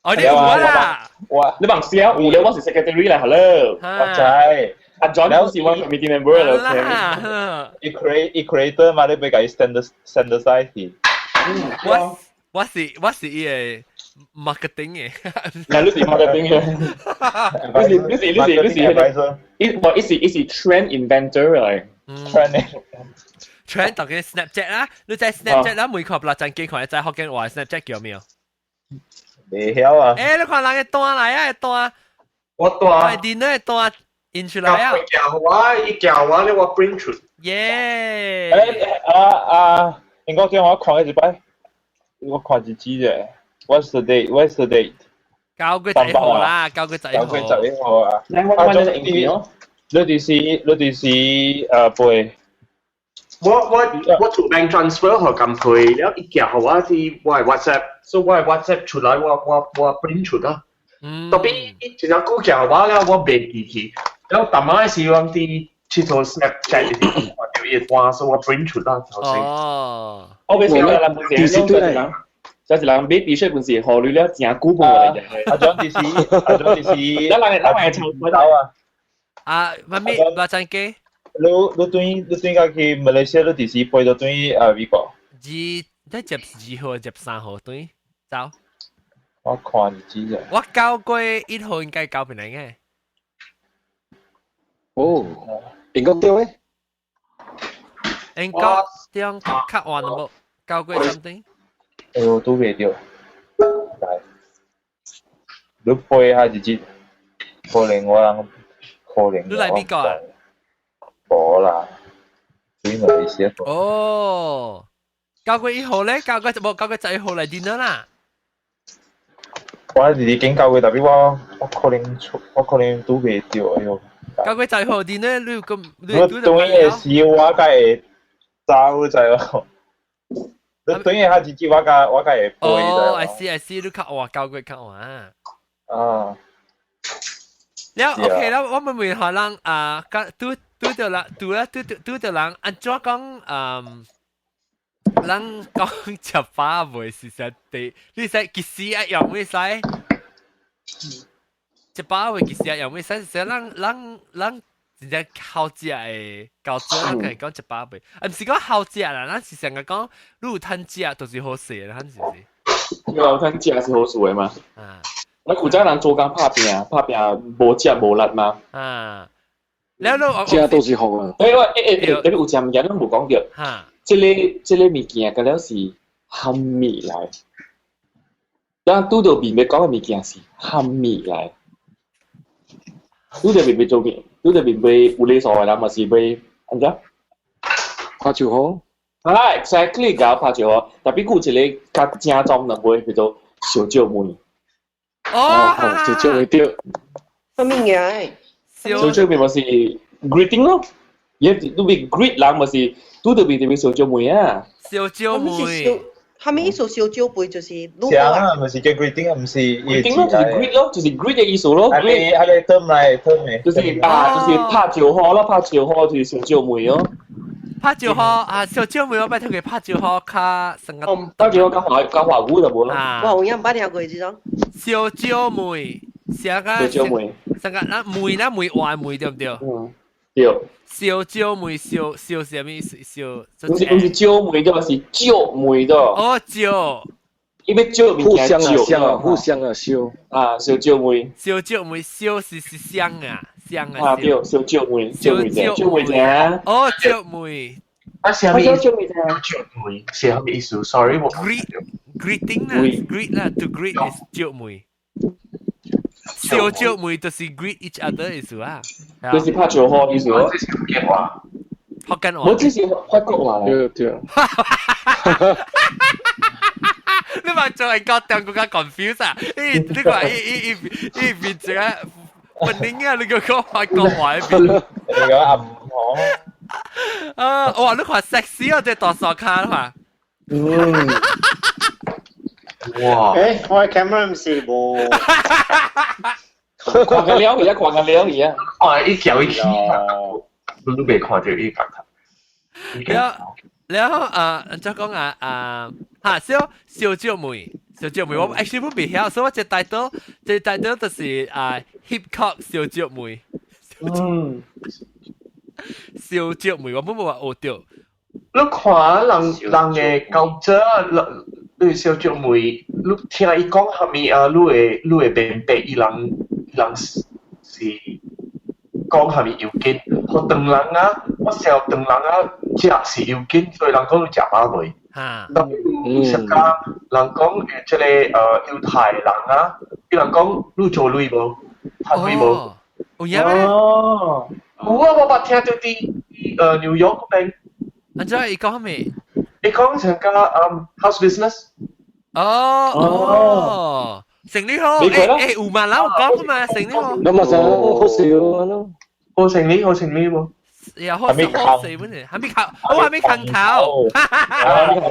哦，你有啦！我你望試啊，有了我是 secretary 啦，hello。我知。阿 John 是我 committee member 啦。伊 create 伊 creator 嘛，你欲共伊 standardize 去。我是伊个 marketing 嘅。嗱，你是 marketing 嘅。你是伊無伊是 trend inventor 嚟。 trend trend 特別 Snapchat 啦，你在 Snapchat 啦，每個六陣機看，在福建話 Snapchat 叫咩？未曉啊！欸，你看人嘅單來啊，單。我單。電腦嘅單印出來啊！叫我，伊叫我，你我 print 出。耶！欸啊啊！應該叫我看一擺，我看一支啫。What's the date? What's the date? 9月11號啦，9月11號。 9月11號啊！我我你哦。你就是背。我做 bank transfer 予金配，了伊寄予我佇我的 WhatsApp，所以我的 WhatsApp 出來，我 print 出啦。特別伊一隻股寄予我了，我袂記去。了逐擺時我佇𨑨迌 Snapchat 裡看著伊的單，所以我 print 出啦頭先。哦。我俾小人本時，人就是人買 T 恤本時，予你了誠久無來嘅。阿張就是阿張就是，咱人會抽到啊。啊，媽咪，羅振基。你對家去馬來西亞，你幾時飛到對啊美國？二，你22號、23號對，走。我看日子啫。我9月1號應該交俾你嘅。哦，英國對咩？英國點較晚無？九月 something。哎呦，都未對。來，你飛下日子，可能我人可能。你來美國啊？無啦，對馬來西亞。哦，9月1號咧，九月無9月11號來 dinner 啦。我日日經九月，特別我可能出，我可能拄袂著，哎喲。9月11號 dinner，你有咁？我轉的時我才會走，知無？你轉的下日子我才會飛。哦，I see I see，你較晚九月較晚。啊。了 OK 啦，我問問下人啊，拄拄著人，拄啦拄拄拄著人，按怎講嗯？人講食飽未是實地，你使幾時啊用會使？食飽未幾時啊用會使？是人人人真正好食的，搞笑人可以講食飽未？啊，毋是講好食啦，咱是成日講你有趁食就是好勢啦，是毋是？有趁食是好事的嘛？啊！我古早人做工拍拼，拍拼無食無力嘛。啊！了了，食都是福啊！欸喂，欸欸，欸，有一物件攏無講著。哈！這個物件，敢了是蝦米來？咱拄著面欲講的物件是蝦米來？拄著面欲做面，拄著面欲有禮數的人嘛是欲按怎？拍招呼。啊，exactly，共拍招呼。特別有一個較正宗的話叫做相借問。哦，相借問對。啥物嘢？相借問嘛是 greeting 咯。伊你欲 greet 人嘛是拄著面就欲相借問啊。相借問。啥物意思？相借問就是。像啊，毋是叫 greeting 啊，毋是。 greeting 咯，就是 greet 咯，就是 greet 的意思咯。係係個 term 來 term 的。就是啊，就是拍招呼咯，拍招呼就是相借問咯。拍招呼啊，相借問我捌聽過拍招呼較成個。拍招呼講華講華語就無咯。我有影毋捌聽過這種。相借問，寫個。相借問。成個咱問咱問話問對毋對？嗯，對。相借問相相啥物意思？相。毋是借問的，是借問的。哦，借。伊欲借物互件相啊，相啊，互相啊，相。啊，相借問。相借問，相是是相啊，相啊。啊對，相借問，借問者，借問者。哦，借問。啊，啥物意思？借問是啥物意思？Sorry，我。 Greet greeting 啦，greet 啦，to greet is 借問。相借問就是 greet each other 意思啊。就是拍招呼意思咯。這是福建話。福建話。我這是法國話。對對。你嘛做係國中國較 confuse 啊？咦，你話伊伊伊伊變成啊，本領啊！你個講法國話變。你講阿唔好。啊！哇！你看 sexy 啊，這大傻卡嘛。嗯。哇！欸，我 camera 毋是無。看緊了而家，看緊了而家。看伊叫伊起，你都未看著伊講頭。了了啊，怎講啊啊嚇小小姐妹，小姐妹，我 actually 不未曉，所以我這 title 這 title 就是啊 hip hop 小姐妹。嗯。小姐妹，我冇冇話學著。你看人人的高者，你小姐妹，你聽伊講啥物啊？你會明白伊人人是講啥物要緊。予唐人啊，我想唐人啊，食是要緊，所以人講你食飽未？嚇。有時間人講這個猶太人啊，伊人講你做鐳無？趁鐳無？有影咩？哦。有啊，我捌聽著佇紐約嗰邊。按怎伊講啥物？伊講成個house business。哦哦，成你好，欸欸有嘛？人有講嘛？成你好。那麼就好笑咯。好成你，好成你無？呀，好好死本事，還沒空，我還沒空頭。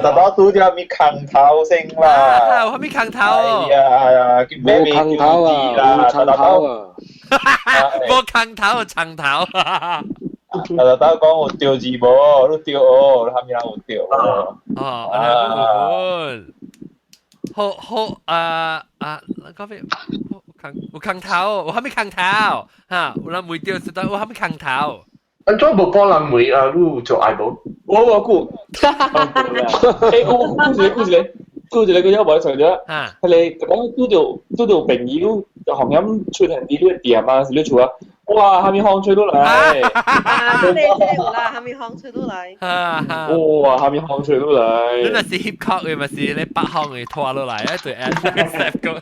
特多拄著咪空頭先啦。我還沒空頭。哎呀，無空頭啊，無長頭啊。無空頭，長頭。特特講有著字無？你著哦，啥物人有著？哦，啊，好好啊啊，講咩？有空頭，有啥物空頭？哈，有人問著是得有啥物空頭？按怎無幫人問啊？你做愛無？我無顧。欸，有顧一個，顧一個，顧一個，佢無想著。彼個講拄著拄著朋友，就紅險出現佇你店啊，是你厝啊。哇！蝦米風吹落來？啊，這個有啦，蝦米風吹落來？哇！蝦米風吹落來？你若是 hip hop 的，嘛是咧北方的拖落來啊？對，step 個。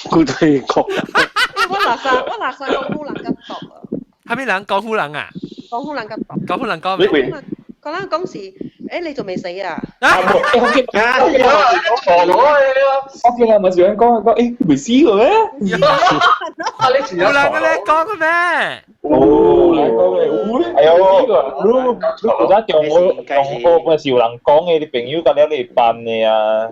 古對國。我垃圾講古人較毒啊！蝦米人講古人啊？講古人較毒。講古人講咩？講人講是，欸，你仲未死啊？啊！我見啊，咪是講講，欸，未死嘅咩？啊，你有人嘅咧講嘅咩？哦，人講嘅，有咧。哎呦，你你古早中學中學咪是有人講嘅，你朋友甲了你辦的啊。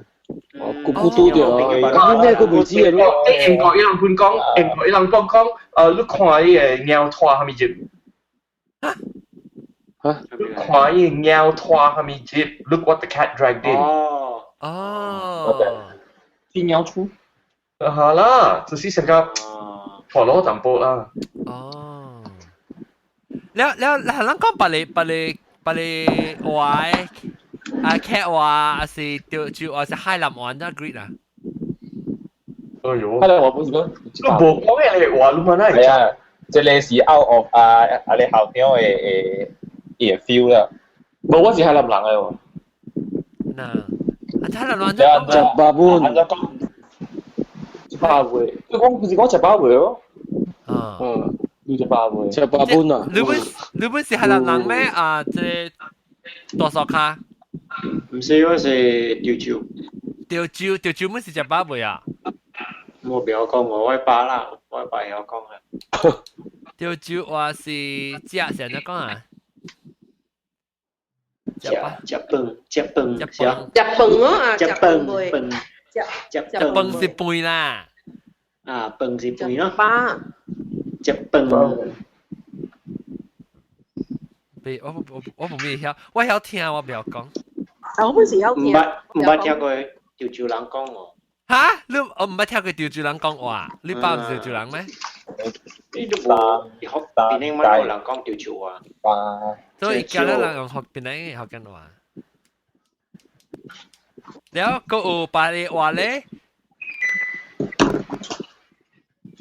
哦，古古拄著，咁咩佢袂知嘅咯。英國伊人本講，英國伊人講講，你看伊个貓拖蝦米入？嚇？你看伊個貓拖蝦米入？Look what the cat dragged in。哦。哦。啲貓出。係啦，就是成個婆羅淡薄啦。哦。了了，咱講別个別个別個話啊，客話還是潮州話是海南話，怎 greet 啊？哎喲，海南話本是講，你無講嘅話，你問係啊，這個是 out of 啊啊你校長的的的 feel 啦。無，我是海南人來喎。嗱，啊海南人就食飽本，按怎講？食飽未？你講不是講食飽未哦？啊，嗯，你食飽未？食飽本啊！你本是海南人咩？啊，這大嫂卡？毋是，我是潮州。潮州，潮州本是食飽未啊？我袂曉講喎，我爸啦，我爸曉講啊。潮州話是食是按怎講啊？食食飯，食飯，食飯，食飯哦啊，食飯飯，食食飯是飯啦。啊，飯是飯咯。飽。食飯。別，我無咩曉，我曉聽，我袂曉講。啊，我本是曉聽。毋捌聽過潮州人講喎。嚇！你我毋捌聽過潮州人講話，你爸毋是潮州人咩？你都無學檳城乜有人講潮州話。所以教咱人用學檳城學緊話。了，閣有別个話咧。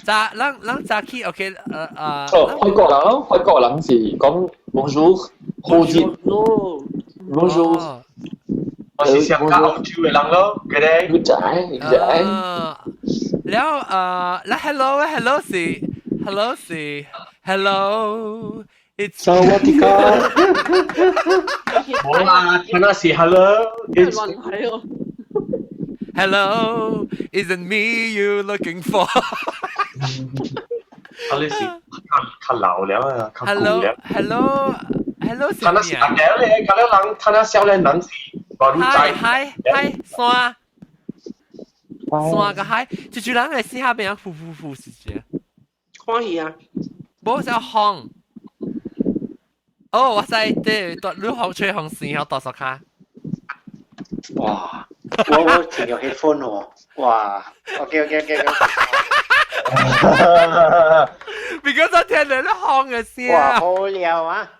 早，咱早起，OK，哦，法國人咯，法國人是講 bonjour，好熱。bonjour。我是上加澳洲的人咯，佢哋。個仔，個仔。了那 hello hello 是 hello 是 hello。It's 薩瓦迪卡。冇啦，睇那是 hello。 Hello, isn't me you looking for？啊，你是較老了啊，較舊了。 Hello, hello, hello 睇那是阿娘咧，睇那人，睇那少年人是。海海海山山個海，就就人會四下邊呼呼呼是這。看戲啊！無是風。哦，我知，對，你風吹風扇，曉大索卡。哇！我聽有 headphone 喎，哇！OK OK OK OK。 Because 我聽到你風嘅聲。哇！好料啊！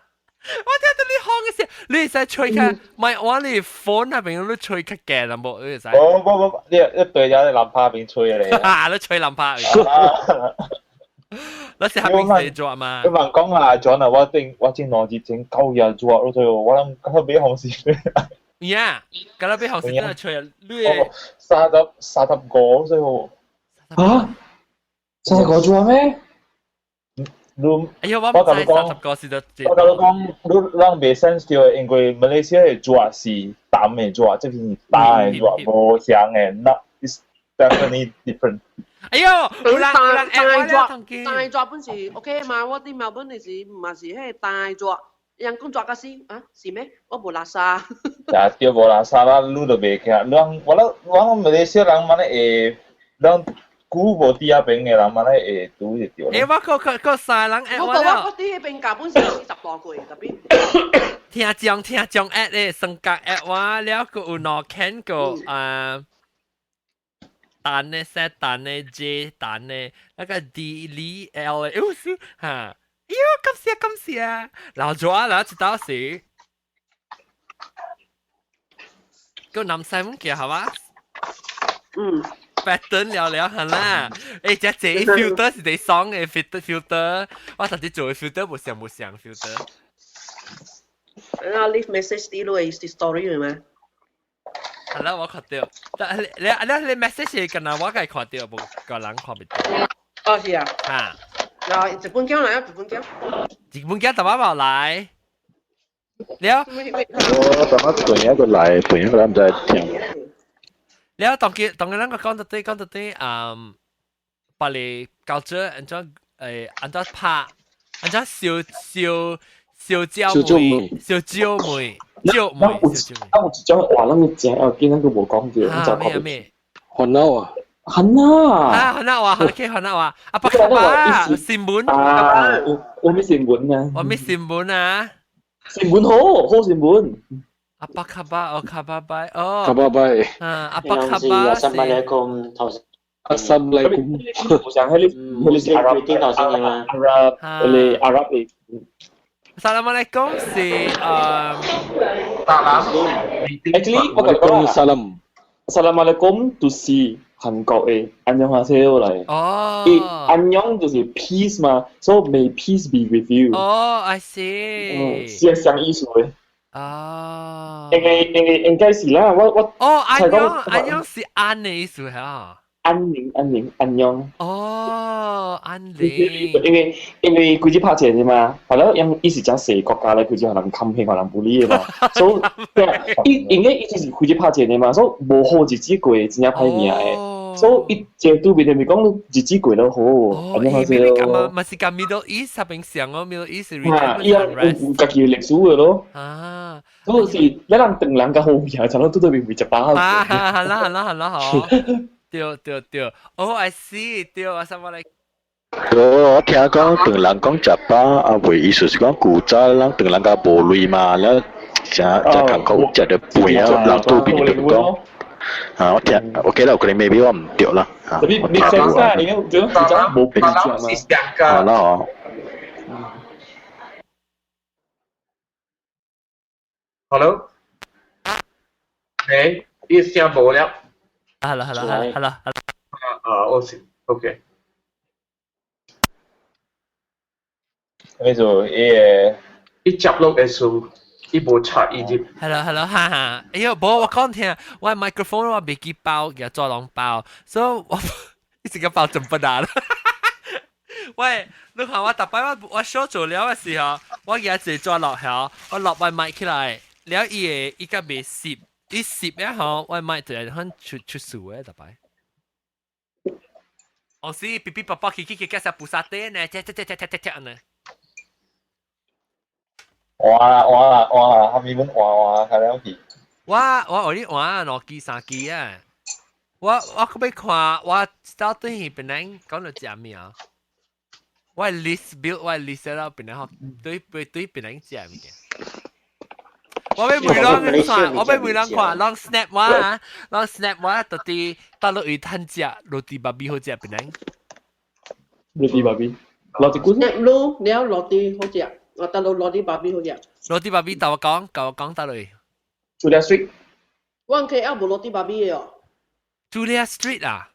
我聽到你風嘅聲，你會使吹較，唔係我你 phone 那邊你吹較勁啦，無你會使。無無無，你對住你藍拍邊吹咧。啊！你吹藍拍。你是下邊寫作嘛？佢問講啊，John 啊，我頂2日前9日做，我做我諗嗰邊紅線。呀，嗰邊紅線真係吹啊！你35個歲喎。嚇？35做咩？你哎呀，我唔知30個是得。我甲你講，你人袂 sense 到，因為馬來西亞的紙是淡的紙，這邊是焦的紙，無相的，那 is definitely different。哎呦，有人有人大紙大紙本是 OK 嘛？我佇墨爾本的時嘛是彼個焦紙，人講紙較死啊？是咩？我無垃圾。啊，對，無垃圾啦，你就袂驚。人我咧，我馬來西亞人嘛咧會，人久無佇遐邊的人嘛咧會拄會著。欸，我閣三人 at 我我了。我佇彼邊價本是40多歲，特別。聽眾 at 咧，雙角 at 我了，閣有兩間個啊。單的 set 單的 J 單的那個 D L L 的，哎是哈，哎喲，感謝感謝，然後做啊，然後一道是，個南西門叫係嘛？嗯。 pattern 了了係啦，欸，這 filter 是得爽的 filter，我實際做 filter 無像無像 filter。啊，leave message 啲落去 story 係咩？係啦，我看到，但係你 message 敢若我家看到，無個人看袂到。哦，是啊。啊。嗱，一本鏡來啊，一本鏡。一本鏡大把冇來。了。我等下半夜個來，半夜個唔知聽。了，當佢咱個講到對，嗯，把你搞這按怎按怎拍，按怎燒燒燒焦梅，燒焦梅，少咱有啊有一種話，咱個正要緊，咱個無講著，你就咩咩？煩惱啊！煩惱啊！啊，煩惱啊！OK，煩惱啊！啊，不卡新聞啊，我咩新聞啊？我咩新聞啊？新聞好，好新聞。阿巴卡巴，哦卡巴拜，哦。卡巴拜。啊，阿巴卡巴。阿薩拉貢頭先。阿薩拉貢。想迄個，迄個阿拉頭先嘅嘛？阿拉，迄個阿拉伯。 Assalamualaikum 是Actually 我講 salam。 Assalamualaikum 就是韓國的안녕하세요嚟。哦。伊안녕就是 peace 嘛，所以 may peace be with you。哦，I see。是相意思的。哦。因為應該是啦，我。哦，안녕 안녕是安的意思嚇。安寧安寧안녕。哦，安寧。因為規隻拍戰的嘛，係咯，因伊是誠細國家咧，規隻予人坎騙，予人不理的嘛，所以對啊，伊因為伊就是規隻拍戰的嘛，所以無好日子過，真正歹命的。所以伊這對面就是講日子過得好。哦，伊咪咁啊，嘛是甲 Middle East 那邊上哦，Middle East 啊，伊有家己歷史的咯。啊，所以是咱人唐人較好命，差不多對面為食飽。啊，好啦好啦好啦好。對對對，哦，I see，對，我想我來。我聽講唐人講食飽，啊，袂意思是講古早咱唐人較無鐳嘛，了誠誠艱苦食著飯啊，人對面就講。啊，我聽，我記得有可能 maybe 我毋對啦。特別你先生，因為就古早無飯食嘛。好啦哦。 Hello，誒，你聲無了。好了好了好了好了。啊，我是 OK。咩做？伊個伊接落的時，伊無插伊入。 Hello hello，哈哈。哎喲，無我講聽，我 microphone 我袂記包，給做籠包，所以我一時個包準不拿了。喂，你看我逐擺我小做了的時候，我舉一個紙落下，我落我麥起來，了伊會伊較袂攝。伊攝一吼，我麥就係很出出事嘅逐擺。哦是，嗶嗶叭叭去去去，加上菩薩地呢，踢踢踢踢踢踢踢呢。換換換，後面本換換，睇了去。我學你換兩支三支啊！我閣欲看，我到底去檳城講著食咩啊？我 list build 我 list 了檳城對對對檳城食物件。我欲問人看，我欲問人看，人 snap 我啊，人 snap 我到底佗落位通食 roti babi 好食檳城？roti babi，roti 骨 snap 滷了 roti 好食，我佗落 roti babi 好食。 roti babi 豆我講，甲我講佗落。 Chulia Street。我 KL 無 roti babi 的哦。 Chulia Street 啊？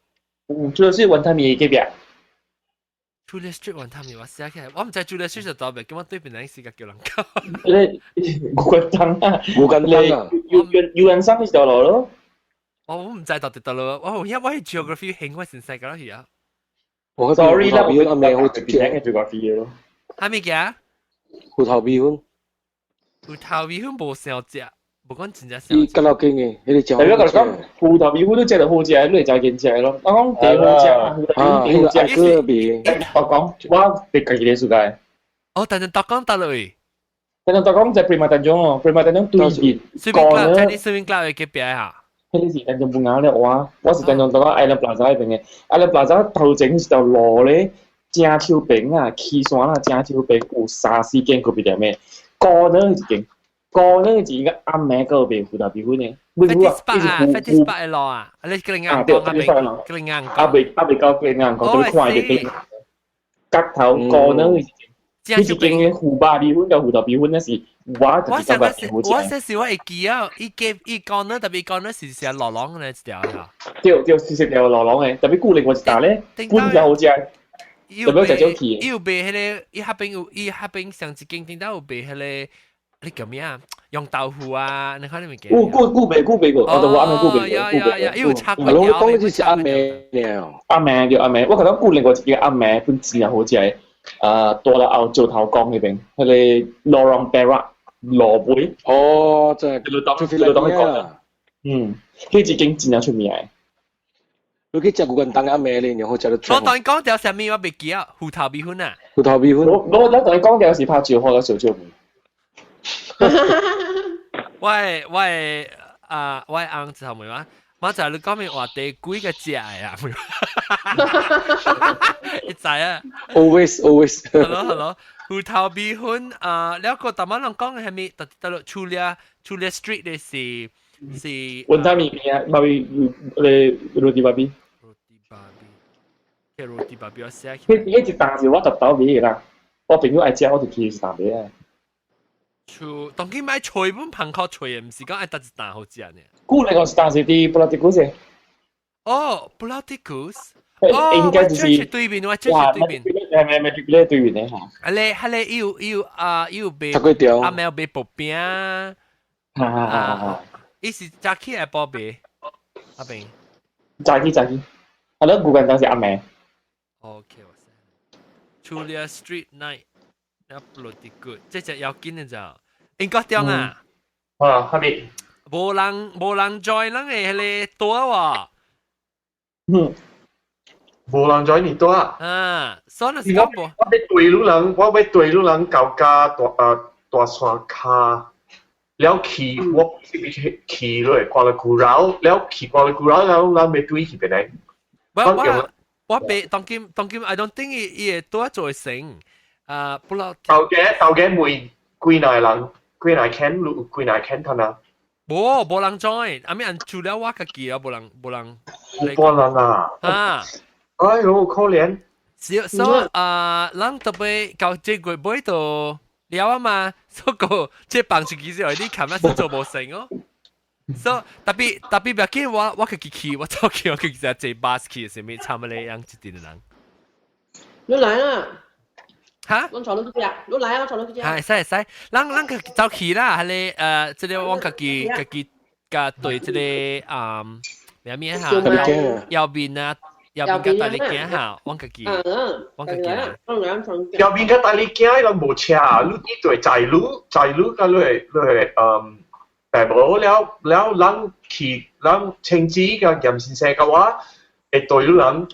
嗯，Chulia Street 雲吞麵隔壁。 Chulia Street 雲吞麵，我寫起來，我毋知 Chulia Street 就佗位，叫我對面人時間叫人講。你牛肝湯啊？牛肝湯啊？有人生條路咯。我毋知到底佗落，我因為我係 geography 興我先世個去啊。我 sorry 啦，我阿妹好食嘅 geography 咯。啥物件？芋頭米粉。芋頭米粉無想食，無講真正想。伊較老緊嘅，彼個食。特別我講芋頭米粉都食得好食，你會食緊食咯。我講第好食，啊，彼個阿哥面。我講我佇家己咧世界。哦，但係逐講佗落位。但係逐講在 Prima Tanjung 哦，Prima Tanjung 對面。 Swimming club，在你 swimming club 的隔壁哈。彼個是丹絨本雅咧，我是丹絨到 Island Plaza 彼邊的。Island Plaza 頭前一條路咧，正手邊啊，起山啊，正手邊有三四間咖啡店的，高呢一間。高呢是應該暗暝閣有賣芋頭米粉的。 Fatty Spot 啊，Fatty Spot 的路啊，你吉林硬講啊，吉林硬講。啊未到吉林硬講，就看著吉林角頭高呢一間。彼一間的芋肉米粉佮芋頭米粉，那是我自己感覺好食。我說是我會記啊，伊記伊講呢，特別講呢是是羅朗的一條啊。對對，是一條羅朗的，特別舊另外一搭咧，本較好食。特別食少去。伊有賣彼个，伊彼邊有，伊彼邊上一間頂頭有賣彼个。你叫咩啊？用豆腐啊？你看你物件？有古古賣古賣過，哦，豆腐暗暝古賣過，古賣過。有插過。我講的是暗暝了。暗暝對暗暝，我感覺舊另外一個暗暝本真正好食的，大粒後石頭公彼邊，彼个 Lorong Perak 路尾。哦，這個當，這個當去講。嗯，彼一間真正出名的。你去食牛肝湯暗暝咧，然後食得。我當講條啥物我袂記啊，芋頭米粉啊。芋頭米粉。我當講條是拍招呼個燒燒麵。我的翁就問我，馬仔你講明話第幾個食啊？你知啊？Always always。係咯係咯，芋頭米粉啊，了個大馬人講嘅係咪？特特除了除了 street 的是是。雲吞麵麵啊，咪你 roti babi。 Roti babi，嘅 roti babi 我寫。彼彼一檔是我特頭買的啦，我朋友愛食，我就去一檔買啊。厝當今買菜本旁靠菜的，毋是講愛搭一擔好食呢。古嚟講是當時佇 Pulau Tikus。哦，Pulau Tikus。哦，應該就是對面，我就是對面。係咪咪對對面的嚇？啊咧，啊咧，有有啊，有賣阿喵賣薄餅。哈哈哈哈！伊是早起下晡賣，阿邊。早起早起，啊，你古間當時暗暝。 OK，我知。除了 Street Night，了 Pulau Tikus，這隻要緊的咋？英國中啊。啊，哈咪？無人無人 join 咱的彼個桌喎。嗯。無人 join 你桌啊？啊，所以是講無。我欲對路人，我欲對路人到家大啊大山跤，了去我去去落 Kuala Kurau，了去 Kuala Kurau 了，咱欲對去邊個？我我我別當今當今，I don't think 伊伊會拄做成啊，不啦。頭家頭家問幾若人，幾若肯，有幾若肯通啊？無無人 join，阿咪人除了我家己啊，無人無人。無人啊！啊！哎喲，可憐。是，所以啊，咱特別到這月尾就了啊嘛，所以個這放出去之後，你看那是做無成哦。所以特別特別不要緊，我我家己去，我走去，我家己坐巴士去，啥物差不多樣一陣人。你來啊！哈？攏坐你去食，你來啊！我坐你去食。係使使，咱咱家走去啦，係個這個我家己家己甲對這個啊咩咩哈，右邊啊。右邊佮大力鏡哈，我家己，我家己。右邊佮大力鏡，伊攏無車，你你對載路載路佮你你嗯，白無了了，人去人清子佮嚴先生佮我會對路人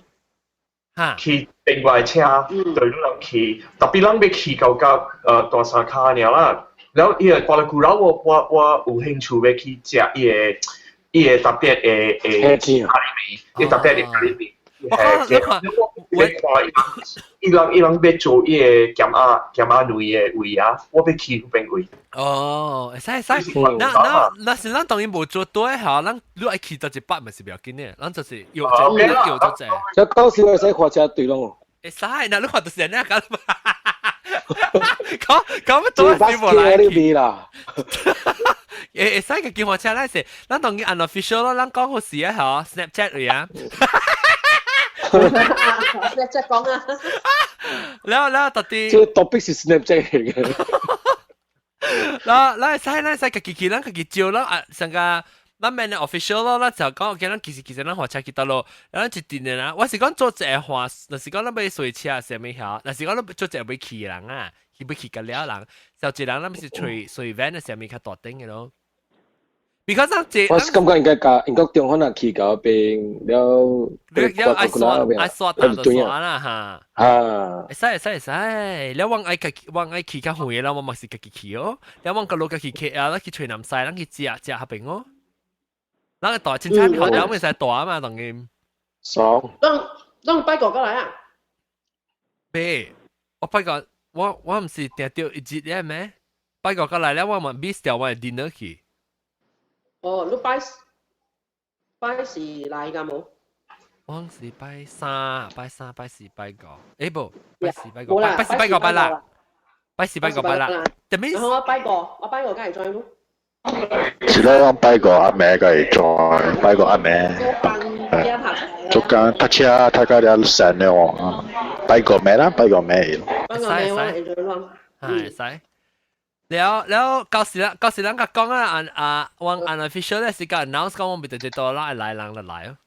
去另外車對路人去，特別人欲去到佮大沙跤爾啦，了伊個 Kuala Kurau 我我我有興趣欲去食伊個伊個特別的的咖喱麵，伊特別的咖喱麵。我看，我看，我伊人伊人欲做伊個鹹鴨鹹鴨類的位啊，我欲去彼邊位。哦，會使會使，那那那是咱當然無做對嚇，咱你愛去到一百咪是不要緊的，咱就是有就有就這。這到時會使看車對攏。會使，那你看就是按呢講嘛。講講乜多是無來去啦。會會使個叫我車來是，咱當然 unofficial 咯，咱講好時啊，嚇，Snapchat 嚟啊。 Snapchat 講啊。了了到底。這個 topic 是 Snapchat 嚟嘅。啦，咱會使，咱會使家己去，咱家己招，咱啊，上個咱免 official 咯，咱就講，OK，咱其實其實咱換車去倒咯，咱一定的啦。我是講做一個換，若是講咱欲隨車啥物曉，若是講咱做一個欲去的人啊，去欲去甲了人，就一人咱是隨隨 van 的啥物較大頂的咯。Because 咱這，我是感覺應該甲英國中可能去到邊了，了愛刷愛刷單就刷啦哈。啊，會使會使會使，了我愛家我愛去較遠啦，我嘛是家己去哦。了我個路家己去啊，咱去吹南西，咱去食食彼邊哦。咱個大凊彩學了咪使大嘛，當然。爽。當當拜個過來啊？別，我拜個我我毋是定著一日咧咩？拜個過來了，我嘛 miss 掉我的 dinner 去。哦，你拜拜是來㗎無？我是拜三、拜三、拜四、拜五，誒無，拜四、拜五，拜四、拜五拜啦，拜四、拜五拜啦。然後我拜五，我拜五梗係 join 咯。是啦，我拜五暗暝個會 join，拜五暗暝。逐工讀車讀到了散了哦，拜五暝啦，拜五暝。拜五暝我會 join 咯。係使。了了，到時啦，到時咱甲講啊，啊，我 unofficial 咧是甲 announce 講我袂直直到啦，來人就來哦。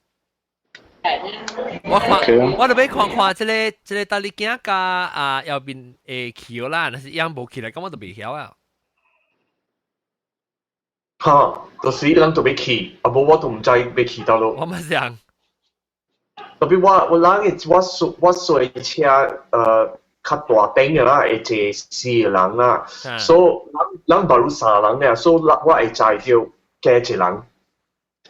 我看，我就欲看看這個這個大力鏡佮啊右邊會去啦，若是樣無去來，咁我就袂曉啊。哈，就是人就欲去，啊無我都毋知欲去佗落。我嘛想。特別我我人的我坐我坐車較大頂嘅啦，會坐四個人啦，所以咱咱 baru 三人爾，所以我會載著加一人，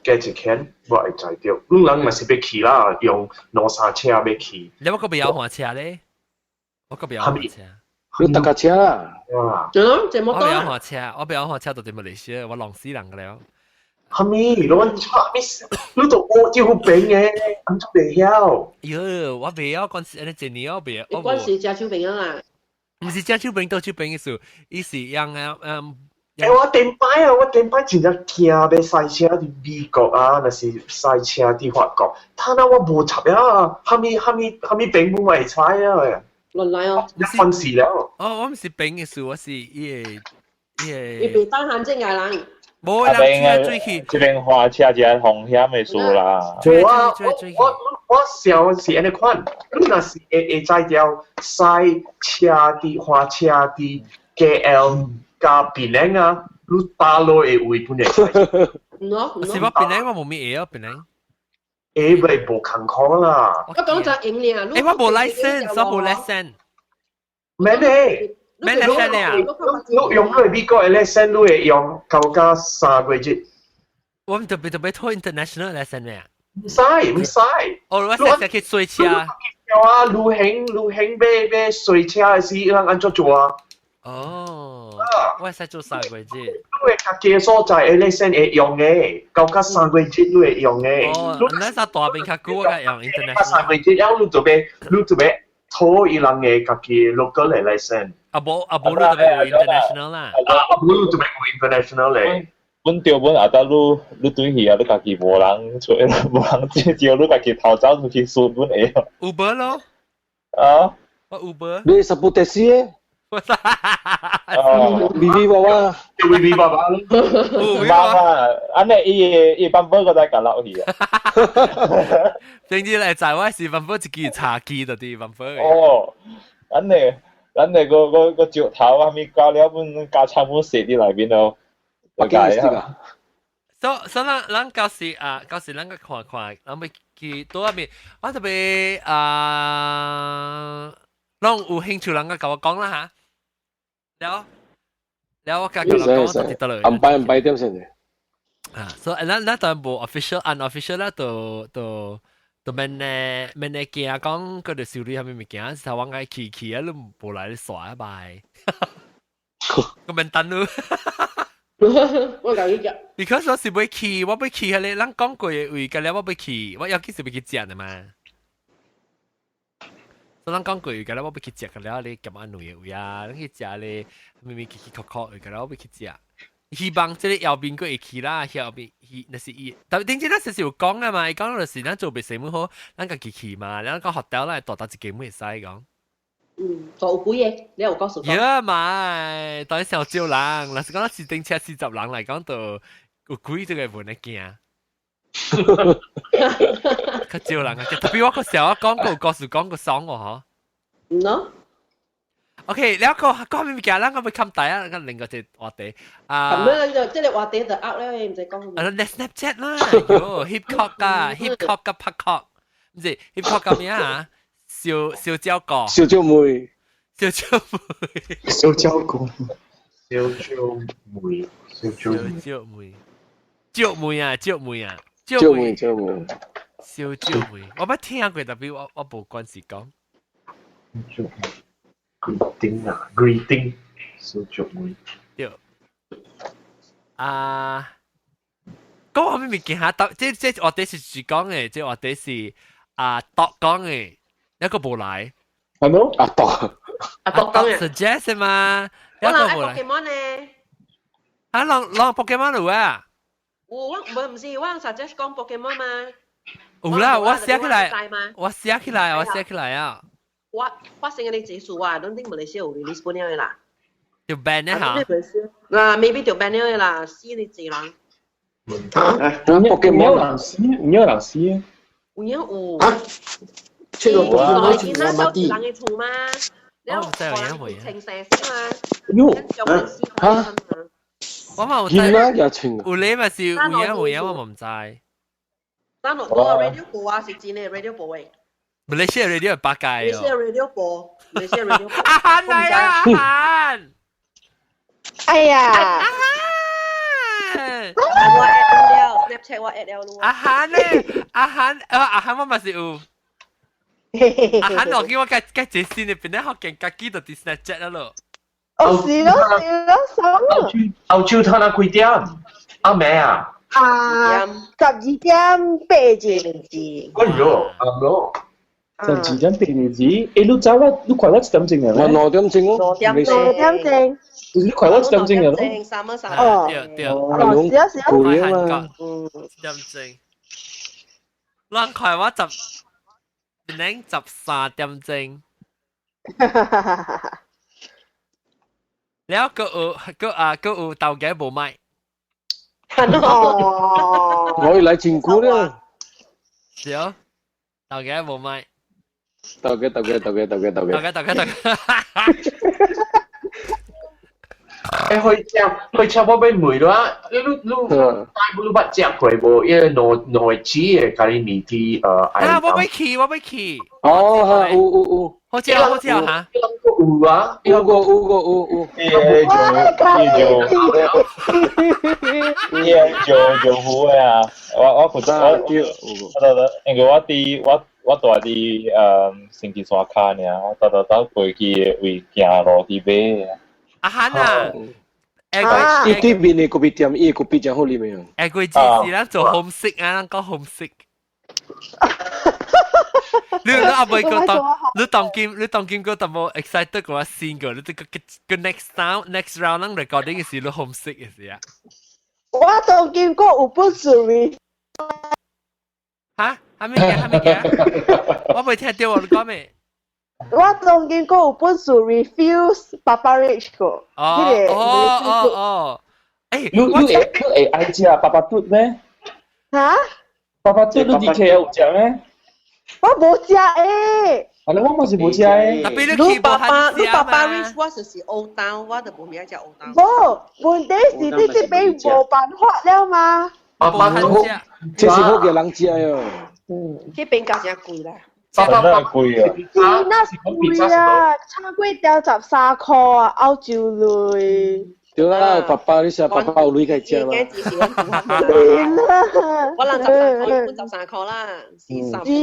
加一間，我會載著。阮人若是欲去啦，用兩三車欲去。你我個袂曉換車咧？我個袂曉換車。你搭架車啦？啊！就咯，這麼多。我袂曉換車，我袂曉換車，就佇馬來西亞，我浪死人個了。哈咪？你阮差咪？你都烏招兵嘅，按怎袂曉？喲，我袂曉，關是按呢一年我袂。你關是食手兵啊啦？毋是食手兵倒手兵意思，伊是用啊嗯。欸，我頂擺啊，我頂擺真正驚欲駛車佇美國啊，若是駛車佇法國，他那我無插啊，哈咪哈咪哈咪兵本我會踩啊。亂來哦！關事了。哦，我毋是兵的事，我是伊個伊個。伊袂當限制𠊎人。無啦，追去。這邊花車就係風險的事啦。無啊，我我想是按呢款，你若是會會載著駛車佇花車佇 KL 佮檳城啊，你打落的位本會使。是我檳城我無咪會啊，檳城。會袂無艱苦啦。我講就用爾。欸，我無 license，我無 license。免嘞。免 license 啊！你用你美國的 license，你會用到甲三個月。我們特別特別拖 international license 咩？毋使毋使。哦，我使去賽車。啊，旅行旅行欲欲賽車的時，人按怎做啊？哦，我使做三個月。你會較低所在的 license 會用的，到甲三個月你會用的。哦，你使大邊較久，我用 international。三個月了，你就欲你就欲討伊人的家己 local 的 license。啊無啊無，你就欲有 international 啦。啊無，你就欲有 international 咧。阮對阮阿達你你對去啊，你家己無人揣，無人接招，你家己逃走出去輸阮會。 Uber 咯。啊？我 Uber。你 support taxi 的？微微娃娃，微微娃娃，媽媽，按呢伊的伊版本閣再共落去啊。總之來在我是版本一支茶几就佇版本。哦，按呢，按呢個個個石頭啊，物加了本加差本雪佇內面咯。我解啊。所所以咱咱到時啊，到時咱閣看看，咱欲去倒仔面，我特別啊，攏有興趣人閣共我講啦嚇。了了，我共佢講，我就得啦。暗擺暗擺點先？啊，所以咱咱當然無 official、unofficial 啦，就就就免呢免呢驚講佢哋修理啥物物件，是我愛去去啊，你無來你煞一擺，個免等咯。我共你講。 Because 我是欲去，我欲去彼个，咱講過的位，個了我欲去，我要緊是欲去食的嘛。所以咱講過位，個了我欲去食個了，你夾按兩个位啊，咱去食咧，明明奇奇殼殼，個了我欲去食。希望這個後面閣會去啦，後面希那是伊，但頂次咱實是有講啊嘛，伊講就是咱做袂生物好，咱家己去嘛，咱講學校咱大搭一間會使講。嗯，就有幾個，你有告訴我。呀嘛，當然上少人，若是講是頂車40人來講，就有幾這個問題驚。較少人啊，特別我個時候我講過故事講過爽喎，嗬。嗯咯。 OK，了個講咩物件，咱個欲冚大啊，個另外一個話題啊。咁樣就即係話題就 out 咧，毋使講。啊，你 Snapchat 啦，喲，hip hop 啊，hip hop 佮拍 hop，毋是 hip hop 叫咩啊？燒燒焦哥，燒焦妹，燒焦妹，燒焦哥，燒焦妹，燒焦妹，焦妹啊，焦妹啊，焦妹，焦妹，燒焦妹，我捌聽過，特別我我無關係講。焦 greeting 啊，greeting，燒焦妹。對。啊，講啥物物件哈？這這話題是誰講的？這話題是啊，獨講的。一個無來，係冇？阿獨，阿獨講嘅 suggest 嘛，一個無來。 Pokemon 呢？啊，攏攏 Pokemon 有啊？有我唔唔是我 suggest 講 Pokemon 嘛？有啦，我寫起來，我寫起來，我寫起來啊！我發生嘅呢技術啊，攏頂馬來西亞有 release 本了的啦。就 ban 咧嚇？嗱，maybe 就 ban 了的啦，死你濟人。啊，Pokemon 人死，有人死。有影有。出到 Pokemon 那時候人嘅厝嘛，然後有影情成死嘛，喲，嚇！我嘛有見啦，又情。有咧嘛是有影有影，我嘛毋知。咱落個 radio 播啊，是真的 radio 播的。Malaysia radio 八戒哦。Malaysia radio 播，Malaysia radio 播。阿韓嚟啊，阿韓！哎呀！阿韓！我 add 了，Snapchat 我 add 了咯。阿韓咧，阿韓，啊阿韓我嘛是有。阿韓我叫我計計這先，你變得學勁家己就啲 Snapchat 啦咯。哦，是咯，是咯，爽啊！澳洲睇下幾點？阿咩啊？啊，12點八字。哎呦，啱咯。 12點八字，誒，你早我，你快我1點鐘嘅我2點鐘哦，兩點鐘。你快我1點鐘嘅咯。三啊三。哦，對對。哦，是啊是啊。攰啊嘛。一點鐘。咱快我十，零13點鐘。了，閣有閣啊閣有豆家無買。哦。我來真久了。是哦，豆家無買。豆家豆家豆家豆家豆家。豆家豆家豆家。誒，去食去食我欲問啦，你你你帶你捌食過無？伊個糯糯子的咖喱麵佇啊！我欲去，我欲去。哦，哈，有有有。好食好食哈。有啊，有個有個有有。伊個做做好的啊！我我負責我我因為我佇我我住佇星期山跤爾，我逐逐走過去為行路去買。阿韓啊！伊對面的咖啡店，伊的咖啡真好啉的。下季節是咱做 homesick 啊，咱講 homesick。你你阿妹個當你當今你當今個淡薄 excited 個先個，你這個個 next round next round 咱 recording 嘅時，你 homesick 嘅時啊。我當今個有本事。嚇？係咩嘅？係咩嘅？我未聽到你講咩？我當今閣有本事 refuse PappaRich 個，哦哦哦哦，誒，你你會你會愛食爸爸嘟咩？嚇？爸爸嘟你佇 KL 有食咩？我無食誒。啊，我嘛是無食誒。特別你你爸爸你 PappaRich 我就是烏豆，我就無咩食烏豆。無，問題是你這邊無辦法了嗎？爸爸嘟，這是好嘅人食喲。嗯，這邊價真貴啦。真係貴啊！真貴啊！炒粿條13箍啊，澳洲鐳。對啦，爸爸你食爸爸有鐳可以食嘛？對啦，我人13箍，本13箍啦，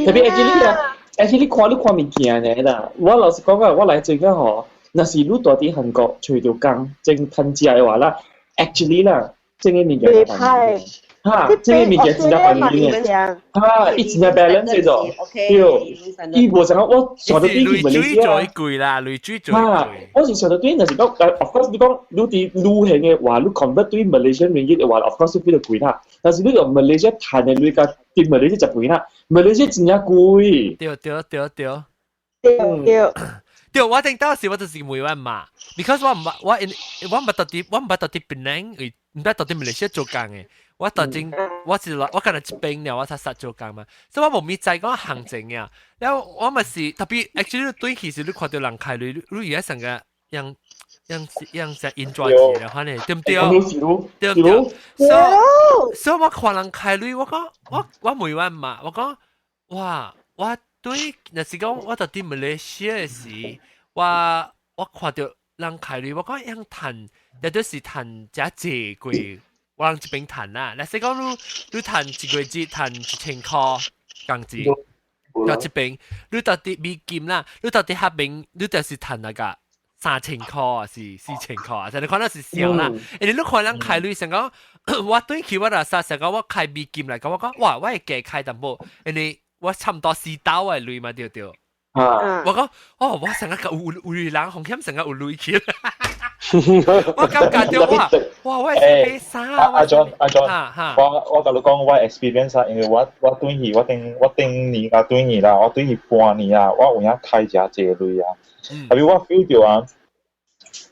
特別 actually 啊，actually 你看你看物件呢啦，我老實講啊，我來最近吼，若是你住佇韓國揣著工，正趁食的話啦，actually 啦，這個物件袂歹。哈，這個物件真正便宜嘅，哈，伊真正 balance 咗，對，伊無像我上到對去馬來西亞，貴啦，鐳水最貴。我是上到對，若是講，of course 你講你佇旅行的話，你 convert 對 Malaysian ringgit 的話，of course 比較貴啦。但是你用 Malaysia 趁的鐳佮佇 Malaysia 食貴啦，Malaysia 真正貴。對對對對。對對。對，我頂當時我就是問我媽，because 我唔我我毋捌到佇我毋捌到佇檳城，毋捌到佇馬來西亞做工的。我當真，我是來，我敢若一邊了，我才實做工嘛，所以我無咪知講行情啊。了我嘛是特別，actually 對其實你看到人開鐳，你而家成個樣樣樣只 enjoy 起來，反正對毋對？對毋對？所以所以我看人開鐳，我講我我問我媽，我講哇，我對，若是講我到佇馬來西亞的時，我我看到人開鐳，我講樣趁，也就是趁遮濟過。我人這邊趁啦，若是講你你趁一個月趁1000箍工資，到這邊你到佇美金啦，你到佇遐邊你就是趁那個3000箍啊，是4000箍啊，就你看那是少啦。因為你看人開鐳，想講我對起我若啥，想講我開美金來講，我講哇，我會加開淡薄，因為我差毋多四兜的鐳嘛，對對。啊！我講哦，我成個有有人風險，成個有鐳去。我感覺到哇哇，我係買衫。阿 John 阿 John，我我共你講我 experience 啊，因為我我轉去我頂我頂年啊轉去啦，我轉去半年啊，我有影開誠濟鐳啊，特別我 feel 到啊，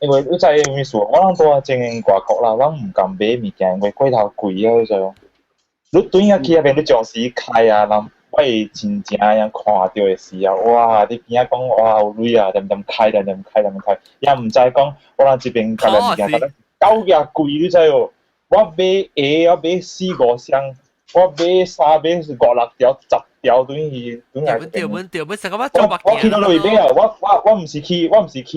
因為你知影意思，我人住前外國啦，我毋甘買物件，因為過頭貴啊，你知無？你轉啊去遐邊，你將時開啊，人我會真正樣看著的時候，哇！你邊仔講哇有鐳啊，點點開，點點開，點點開，也毋知講我人這邊甲物件，九額貴，你知無？我買鞋，我買四五雙，我買衫買五六條，十條對去對來。對本對本，成個我做目我去到那邊啊，我唔是去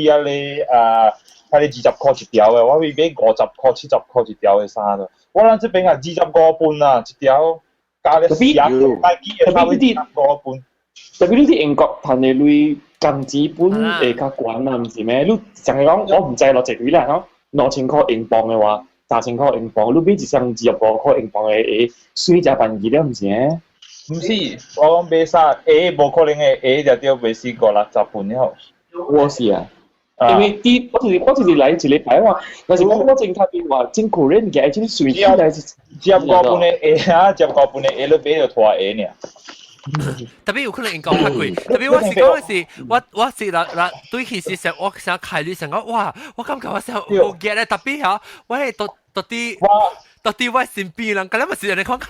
啊你啊，係你20塊一條嘅，我去買50塊、70塊一條嘅衫咯。我咱這邊啊，25半啊一條，加咧四啊，大幾嘅衫25半。特別你佇英國趁嘅鐳工錢本會較懸啊，毋是咩？你淨係講我毋知落濟鐳啦，吼，2000塊英鎊嘅話，3000塊英鎊，你買一雙25塊英鎊嘅鞋，算誠便宜了，毋是咩？毋是，我講買衫鞋無可能嘅，鞋就對賣四五六十半了。我是啊，因為啲我就是來一禮拜話，若是講我正特別話真可能嘅，真隨起來是接五半嘅鞋啊，接五半嘅鞋你買就拖鞋爾。特別有可能英國較貴，特別我是講的是，我是啦啦對其實實我想開你想講，哇！我感覺我想有嘅咧，特別嚇，我係到到底到底我身邊人，咁樣咪是人哋講，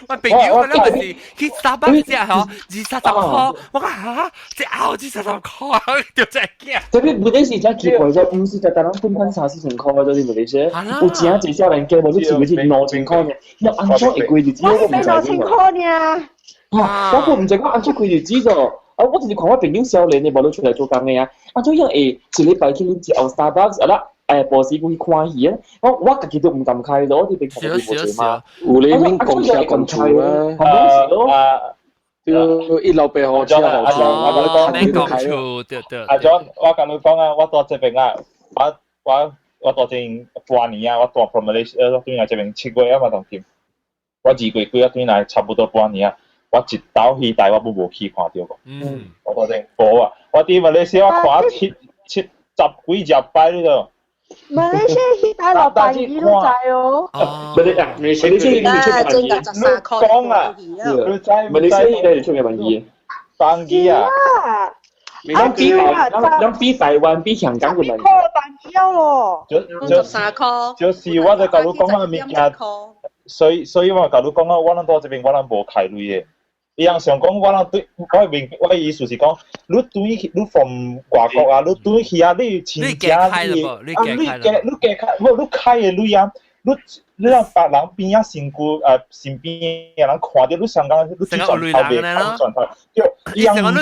我朋友咁樣咪是去 Starbucks 食嗬，20-30塊，我講嚇，這後20-30塊，就真驚。特別問題是真奇怪，就毋是單單人本本3-4千塊，就是馬來西亞，有真濟少年家無，你是毋是2000塊呢？要按怎會過日子？我毋知。2000塊呢？啊！我閣毋知講按怎過日子咗，啊！我就是看我朋友少年的無咧出來做工的啊，按怎樣會一禮拜去啉一後 Starbucks 啊啦，無時去看戲啊，我家己都毋敢開咯，我佇邊看無濟嘛。有咧免公車公厝啊，啊，一樓白號車號車，免公厝對對。阿 John，我共你講啊，我蹛這邊啊，我蹛這半年啊，我蹛 from Malaysia，我轉來這邊7月啊嘛當今，我2月幾啊轉來差不多半年啊。我一道戲台我都無去看著過。嗯，我講真，無啊！我佇馬來西亞看七七十幾十擺你都。馬來西亞戲台老闆你都知哦。馬來啊，馬來西亞戲出名。你講啊，你知馬來西亞戲台出名便宜。便宜啊！咱比台灣比香港閣便宜。塊便宜咯。就13塊。就是我就共你講啊物件，所以我共你講啊，我咱蹛這邊我咱無開鐳的。伊人想講，我人對，我明我意思是講，你轉去，你從外國啊，你轉去啊，你親戚你啊，你加你加開，無你開的鐳啊，你讓別人邊仔身軀啊身邊的人看著你上講，你轉頭袂轉頭，對，伊人毋知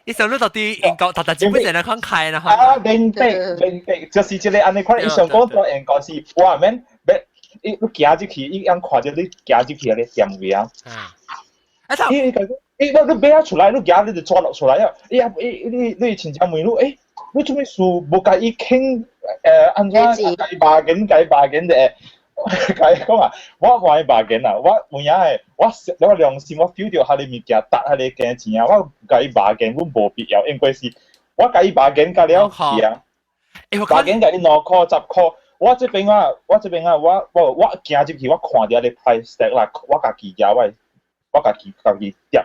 伊想你到底英國，特特基本上來看開啦。啊，明白明白，就是這个按呢款，伊想講蹛英國是，我免欲，你行入去，伊人看著你行入去彼个店位啊。伊講，伊你買啊出來，你行你就抓落出來啊！伊啊，伊你親戚問你，欸，你做咩事無共伊傾？按怎共伊罷緊，共伊罷緊的？共伊講啊，我無愛罷緊啊！我有影會，我良心，我 feel 著彼个物件值彼个價錢啊！我共伊罷緊，阮無必要，因為是，我共伊罷緊，甲了去啊！罷緊共你2塊10塊，我這邊啊，我這邊啊，我行入去，我看著彼个 price tag 啦，我家己舉我。我家己疊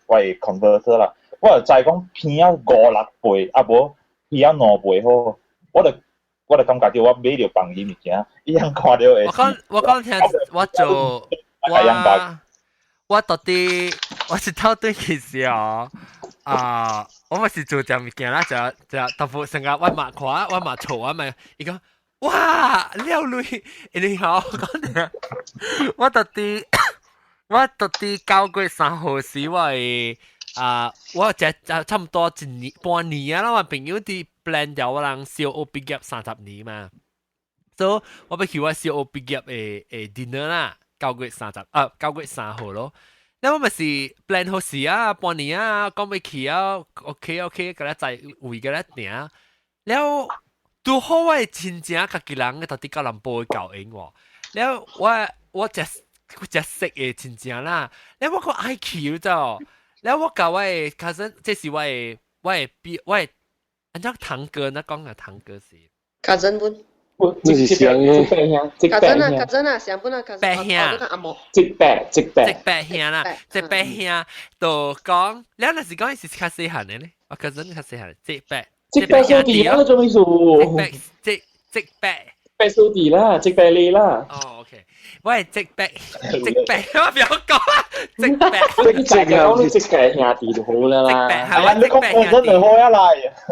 我的 converter 啦，我就知講偏啊五六倍，啊無偏啊2倍好，我就感覺著我買著放伊物件，伊樣看著會。我講聽，我做我到底我是透對其實哦，啊，我咪是做隻物件啦，就就特別成日我嘛看，我嘛錯我咪，伊講哇了鐳，你好講聽，我到底。我到底9月3號時，我會啊，我這差唔多一年半年啊啦，我朋友佇 plan 掉我人小學畢業30年嘛，所以我欲去我小學畢業的 dinner 啦，9月30啊，9月3號咯。那我咪是 plan 好時啊，半年啊，講欲去啊，OK OK，佮咱在位佮咱定。了拄好我的親情家己人到底到南部的教應喎，了我只我只識的親情啦，了我講愛去咗，了我共我的 cousin，這是我的我的，按怎堂哥那講啊，堂哥是 cousin 本。這是啥嘅？ cousin 啊，cousin 啊，上本啊，cousin。伯兄。阿嬤。侄伯，侄伯。侄伯兄啦，侄伯兄就講，了若是講伊是較細漢的咧，我 cousin 較細漢，侄伯。侄伯兄弟啊，做咩事？侄伯，侄侄伯。伯兄弟啦，侄伯你啦。哦，OK，我係侄伯，侄伯，我不要講啊，侄伯。侄伯，侄伯兄弟就好啦啦。侄伯係我你講講真就好啊啦。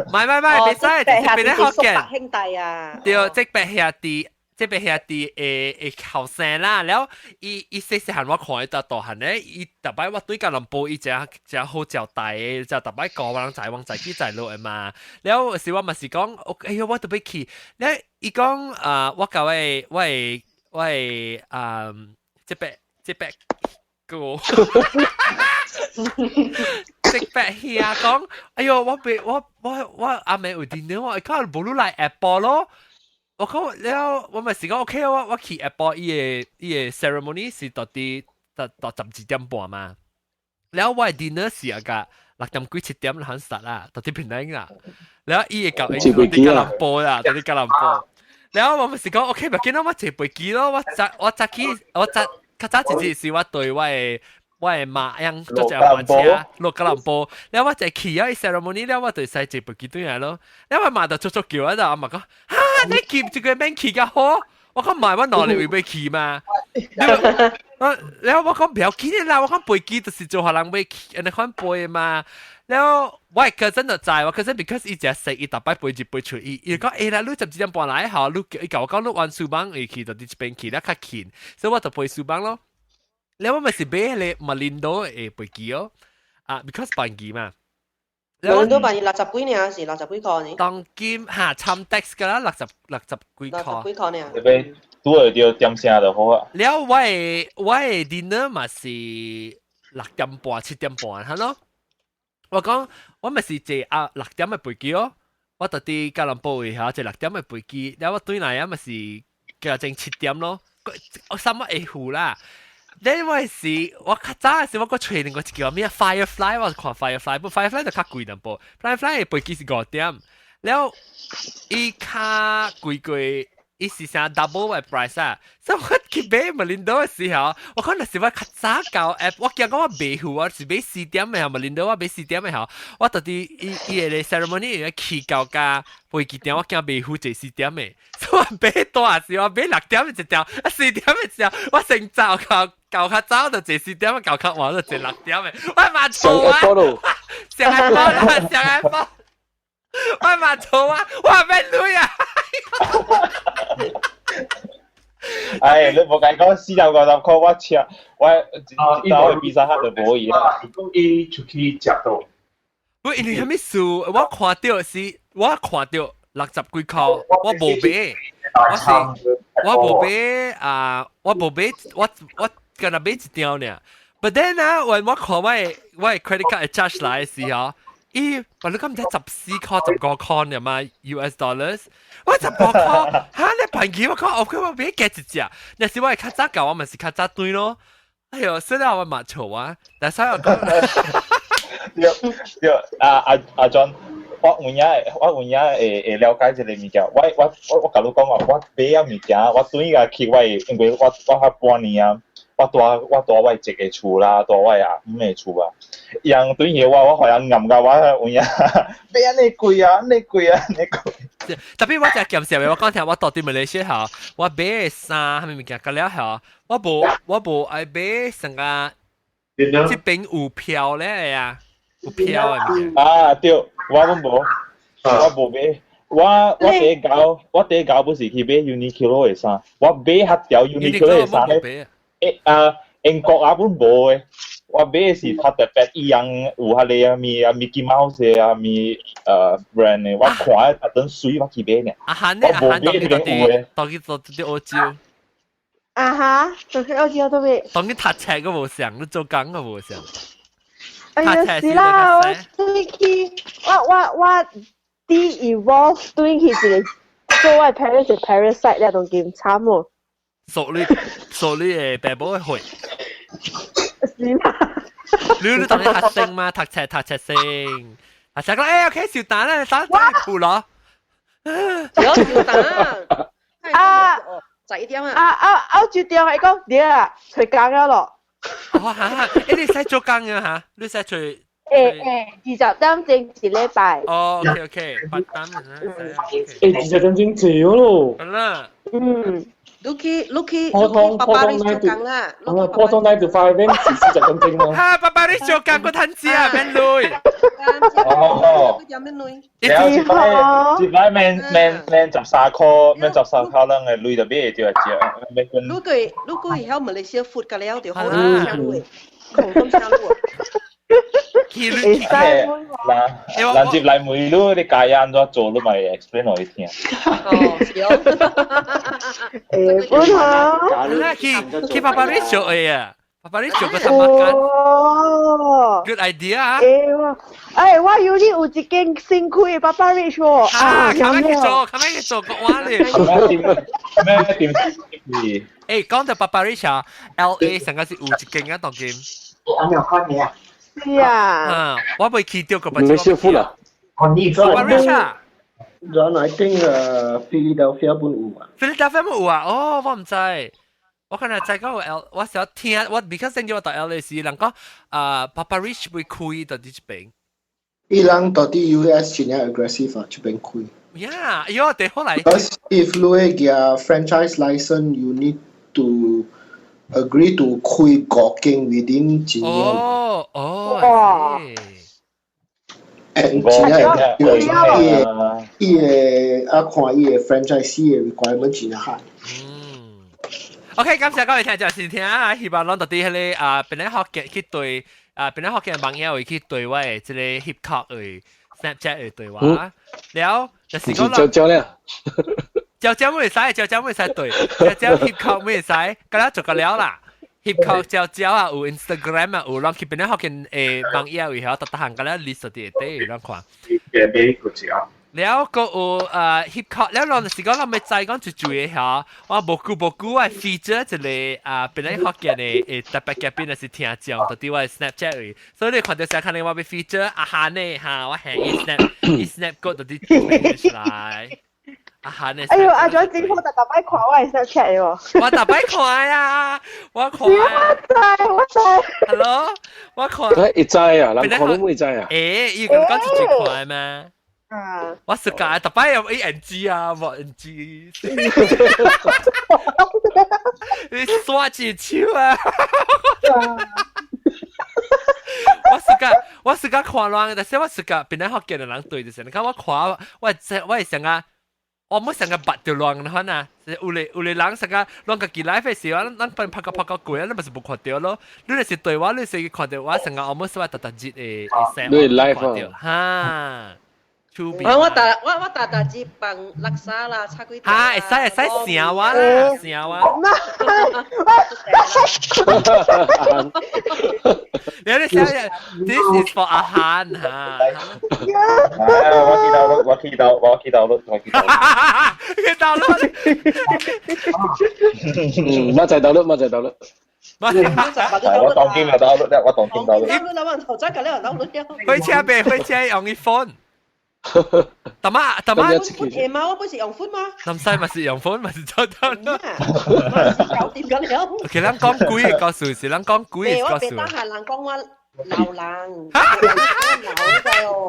唔係唔係唔係，別使，別咧福建兄弟啊。對，侄伯兄弟，這邊兄弟會後生啦，了伊伊細細漢我看伊大大漢咧，伊逐擺我對吉隆坡伊誠誠好招待的，就逐擺教我人在往在去在落的嘛。了有時我嘛是講，哎喲，我特別去，了伊講啊，我共我的我的我的啊，這邊這邊個。食白兄講，哎喲，我別我我我阿妹有電話，我講無你來下晡咯。我講了，我咪是講 OK，我我去下晡伊个伊个 ceremony 是到佇到到12點半嘛。了我的 dinner 是啊個6點幾7點就很實啦，到佇檳城啦。了伊會到佇吉隆坡啦，到佇吉隆坡。了我咪是講 OK，無緊啦，我坐飛機咯，我早我早起我早較早一日是我對我的。我的媽樣做隻火車落吉隆坡，了我就去啊 ceremony 了我就使坐飛機轉來咯。了我媽就足足叫我就阿媽講，哈你去這個免去較好，我講唔係我哪裡會欲去嘛？了我講不要緊啦，我講飛機就是做予人欲去，按呢款飛嘛。了我 cousin 就知，我 cousin because 伊誠識，伊逐擺飛入飛出，伊伊講欸啦，你12點半來吼，你伊共我講你玩 Subang 會去，就佇這邊去，了較近，所以我就飛 Subang 咯。了我咪是買彼個 Malindo 的飛機哦，啊，because 便宜嘛。 Malindo 便宜六十幾爾，是六十幾塊呢？當今嚇參 tax 㗎啦，六十六十幾塊。六十幾塊爾。特別拄會著點聲就好啊。了我的我的 dinner 嘛是6點半7點半，係咯。我講我咪是坐啊六點的飛機哦，我就佇吉隆坡位嚇坐六點的飛機，了我轉來啊嘛是較正7點咯，我三個會付啦。你我是我較早時我閣揣另外一個叫咩 Firefly，我看 Firefly，不 Firefly 就較貴淡薄，Firefly 的飛機是5點，了伊較貴過。伊是啥 double 的 price 啊！所以我去買 Malindo 的時候，我可能是我較早到 app，我驚講我袂付，我是買4點的 Malindo，我買四點的吼，我到底伊伊個 ceremony 去到甲飛機場，我驚袂赴坐四點的，所以我買大時我買6點一條，啊四點一條，我先走到到較早就坐四點，到較晚就坐六點的，我嘛錯啊！上下波啦，上下波，我嘛錯啊！我免鐳啊！哎，你無共講450塊，我車我到去比薩克就無伊啦。伊講伊出去食到。不，因為啥物事？我看著是，我看著六十幾塊，我無買，我是我無買啊，我無買，我我干焦買一張爾。But then 啊，我我看我的我的 credit card charge 來的時候，咦，我你敢毋知14塊15塊爾嘛？US dollars，我十五塊，哈！你便宜我講，我佢我買加一隻，若是我會較早到，我咪是較早轉咯。哎喲，雖然我嘛錯啊，但是我講，對對，阿阿阿 John，我有影我有影會會了解這个物件。我我我我共你講啊，我買啊物件，我轉個去我因為我我較半年啊。我蹛我蹛我一个厝啦，蹛我阿姆的厝啊，人對起我，我予人揜甲我有影，買按呢貴啊，按呢貴啊，按呢貴。特別我真鹹濕的，我講聽我到佇馬來西亞，我買衫啥物件，到了後，我無我無愛買啥個，這邊有票咧啊，有票的物件。啊對，我攏無，我無買。我我第一交我第一交不是去買 Uniqlo 的衫，我買彼條 Uniqlo 的衫咧。欸啊，英國也本無的，我買的是較特別，伊樣有彼个啊物啊 Mickey Mouse 的啊物brand 的，我看特等媠我去買爾。啊哈，我無買這邊有的。當去做佇澳洲。啊哈，當去澳洲都未。當去讀冊閣無相，你做工閣無相。哎呀，是啦，我對去，我我我 de-evolve 對去一個做我 parents 的 parasite 了，當今慘哦。索你索你的爸母的血。是嘛？你你當你學生嘛？讀冊讀冊先，讀冊講欸 OK 小蛋啦，打打褲咯。有小蛋啊！十一點啊！啊啊啊！就電話講對啊，出工了咯。哦哈，欸你使做工啊哈？你使做？欸欸，20點鐘一禮拜。哦，OK OK，8點啊。欸，20點鐘自由咯。好啦。嗯。你去你去你去爸爸你做工啦。啊，普通9 to 5免是40點鐘咯。哈，爸爸你做工閣趁食免鐳。哦。咩鐳？了一擺一擺免免免13箍，免十三箍兩個鐳就買會著食，買分。如果如果會曉馬來西亞 food 個了就好，請你，空中請你。會使嗱，人接來問你，你家按怎做，你咪 explain 予伊聽。哦，是哦。誒，本好。啦，去去PappaRich 做嘅啊，PappaRich 做個頭 makan。哦。 Good idea 啊！誒我，哎，我有啲有一間新開的PappaRich 喎。啊，咁樣去做，咁樣去做個話咧。咩點？誒，講到PappaRich 啊，LA 成個是有一間啊，當今。我有看你啊。是啊。啊，我未去到個。你師傅啦。 PappaRich 啊。 John, I think Philadelphia 本有啊。 Philadelphia 本有啊？哦，我唔知。我可能知講有 L，我想聽，我 because 先叫我到 LA 時，人講啊，PappaRich 會開到佇這邊。伊人到底 US 真正 aggressive 啊，這邊開。 Yeah，哎喲，對，後來。 Because if 你會舉 franchise license, you need to agree to 開五間 within 一年。哦哦。 And 真正伊個伊個啊看伊個 franchise 的 requirement 真正 high。 OK，感謝各位聽眾收聽啊！希望攏到底彼个啊，本來學嘅去對啊，本來學嘅網友會去對我的這個 hip hop 的 Snapchat 的對話。了，就是講招招咧，招招會使，招招會使對，招招 hip hop 會使，咁啦做個了啦。hip hop 招招啊，有 Instagram 啊，有攏去本來學嘅誒網頁會曉，逐逐項個了 list 佇下底，攏看。嘅俾個字啊！了個有hip hop，了攏就是講咱欲知講一句的嚇，我無久無久我 feature 一個啊，本來福建的誒特別嘉賓就是聽眾，就佇我的 Snapchat 裡，所以你看到時可能我欲 feature 阿漢的哈，我下伊 snap 伊 snap 過就佇出來。阿漢的。哎呦，阿蔣政府特特擺看我的 Snapchat 喎。我特擺看啊，我看。我知，我知。 Hello，我看。會知啊，人可能會知啊。誒，伊講講一句看咩？啊！我世界特擺有 A N G 啊，無 N G。你刷一手啊！我世界我世界看亂，但是我世界本來福建的人對就是，你看我看我我會想啊。我冇成個捌到亂的款啊！有咧有咧人成個亂家己 live 的時候，咱分拍個拍個過，咱咪是無看到咯。你若是對我，你是看到我成個我冇說特特熱的聲，你 live 哈。我我大我我大大只放垃圾啦，插幾條。哈，會使會使成我啦，成我。你你寫，This is for 阿漢哈。我記到我記到我記到我記到。記到咯。嗯，馬仔到咯，馬仔到咯。我當今就到咯，我當今到咯。我頭仔隔了到咯。火車唄，火車用伊 phone。大媽，大媽，夜晚我不是用 phone 嗎？南西咪是用 phone，咪是做到咯。搞掂緊了。其實咱講鬼的故事是咱講鬼的故事。我別得閒人講我老人，老咗哦。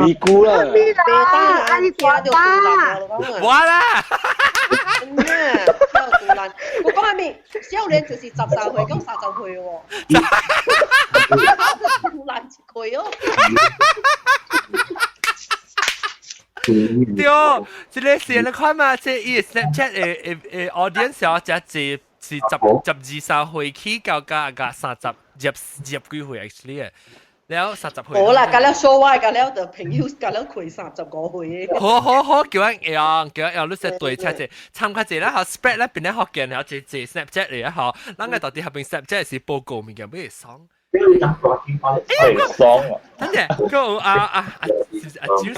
尼姑啦。別得閒聽到杜蘭我啦。嗯啊，聽到杜蘭。我講係咪少年就是13歲到30歲喎？杜蘭一歲哦。對，這個是你看嘛，這伊 Snapchat 的的的 audience 哦，這是是十十23歲起到加加三十入入幾歲 actually 了30歲。好啦，甲了數我，甲了就朋友，甲了開35歲。好好好，叫人用，叫人用，你說對車者，參較者啦，吼 spread 咧變咧福建，然後這這 Snapchat 嚟啊，吼，咱個到底合邊 Snapchat 是報告物件，欲爽。係爽啊！等陣，個阿阿阿阿蕉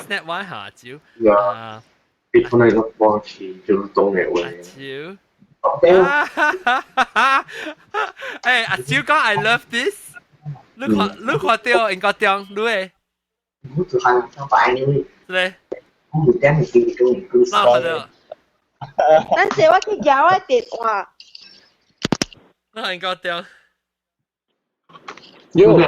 snap 我下阿蕉啊，你本來都放棄就懂嘅阿蕉，誒阿蕉講 I love this，你看你看到應該點？你會？我做下想擺你。咧？我唔點係幾多年？那看到。等陣我去夾我電話。我應該點？喲，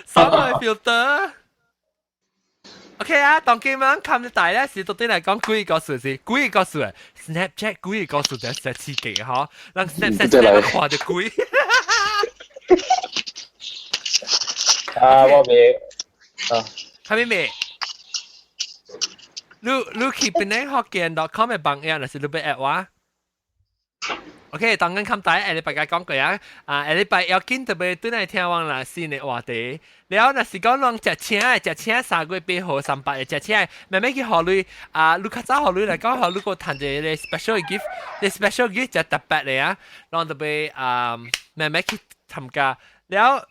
爽個 filter。OK 啊，當今晚看大咧是到底嚟講幾個數是幾個數啊？Snapchat 幾個數就係刺激嗬，咱 Snapchat 看到鬼。啊，我未啊，係咪未？你去檳城福建 .com 嘅網頁，還是你欲 add 我？OK，當緊冚大下禮拜嘅講過啊，啊下禮拜要緊特別對來聽我啦新的話題。了後若是講攏食請的，食請3月8號300的食請，慢慢去予鐳啊，你較早予鐳來講，予你閣趁一個 special gift，這 special gift 就特別的啊，攏特別啊，慢慢去參加。了後，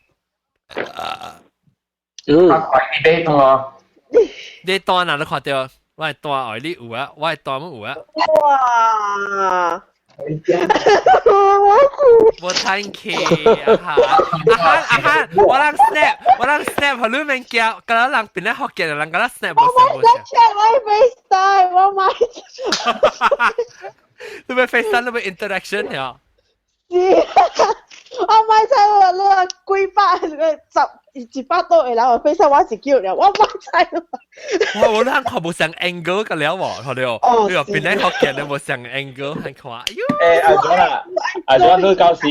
嗯，你買單，你單哪你看著？我的單愛你有啊，我的單冇有啊。哇！無趁氣啊哈！阿漢阿漢，我人 snap，我人 snap，予你免驚，敢若人檳城福建的人敢若 snap 無我買 Snapchat，我 FaceTime，我買。你欲 FaceTime，你欲 interaction 呀？是，我買菜我你幾百個十100多個人，我 FaceTime 我是叫了，我買菜。我我咱看無相 angle 個了喎，看著。哦。你話檳城福建的無相 angle，還看。哎喲。誒，阿總啊，阿總，你到時啊，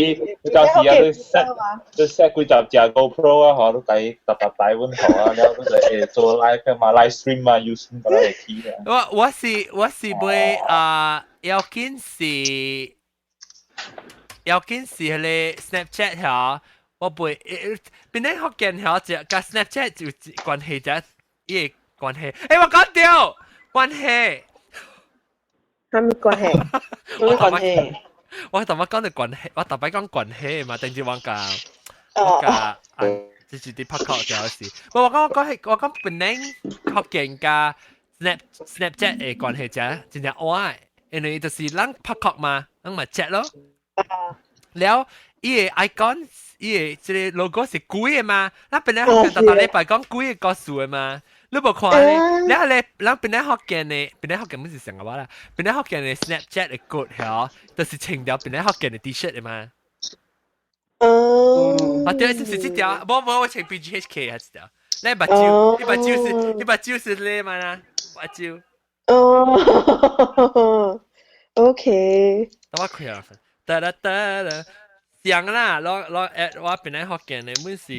你 set 幾十隻 GoPro 啊，嗬，你計特特帶阮學啊，了你就會做 live 嘛，live stream 啊，use 個來起啊。我是買啊，要緊是要緊是彼个 Snapchat 嚇，我袂檳城福建嚇，就佮 Snapchat 就關係只伊個關係。欸，我講著關係。啥物關係？啥物關係？我頭先講著關係，我頭擺講關係嘛，等陣我共啊，這是佇拍殼就是。我講係我講檳城福建佮 Snapchat 的關係真真正歪，因為就是咱拍殼嘛，咱嘛 chat 咯。了，伊個 icon，伊個這个 logo 是鬼的嘛？咱檳城福建逐逐禮拜講鬼的故事的嘛？你無看咧？了咧，咱檳城福建的，檳城福建毋是上個我啦，檳城福建的 Snapchat 的 code 曉，就是穿條檳城福建的 T-shirt 的嘛？哦。啊對，是毋是這條？無無，我穿 BGHK 還是條？你目睭，你目睭是，你目睭是咧嘛啦？目睭。哦。OK。等我開啊！噠啦噠啦，像啦，攞攞 at 我檳城福建的，阮是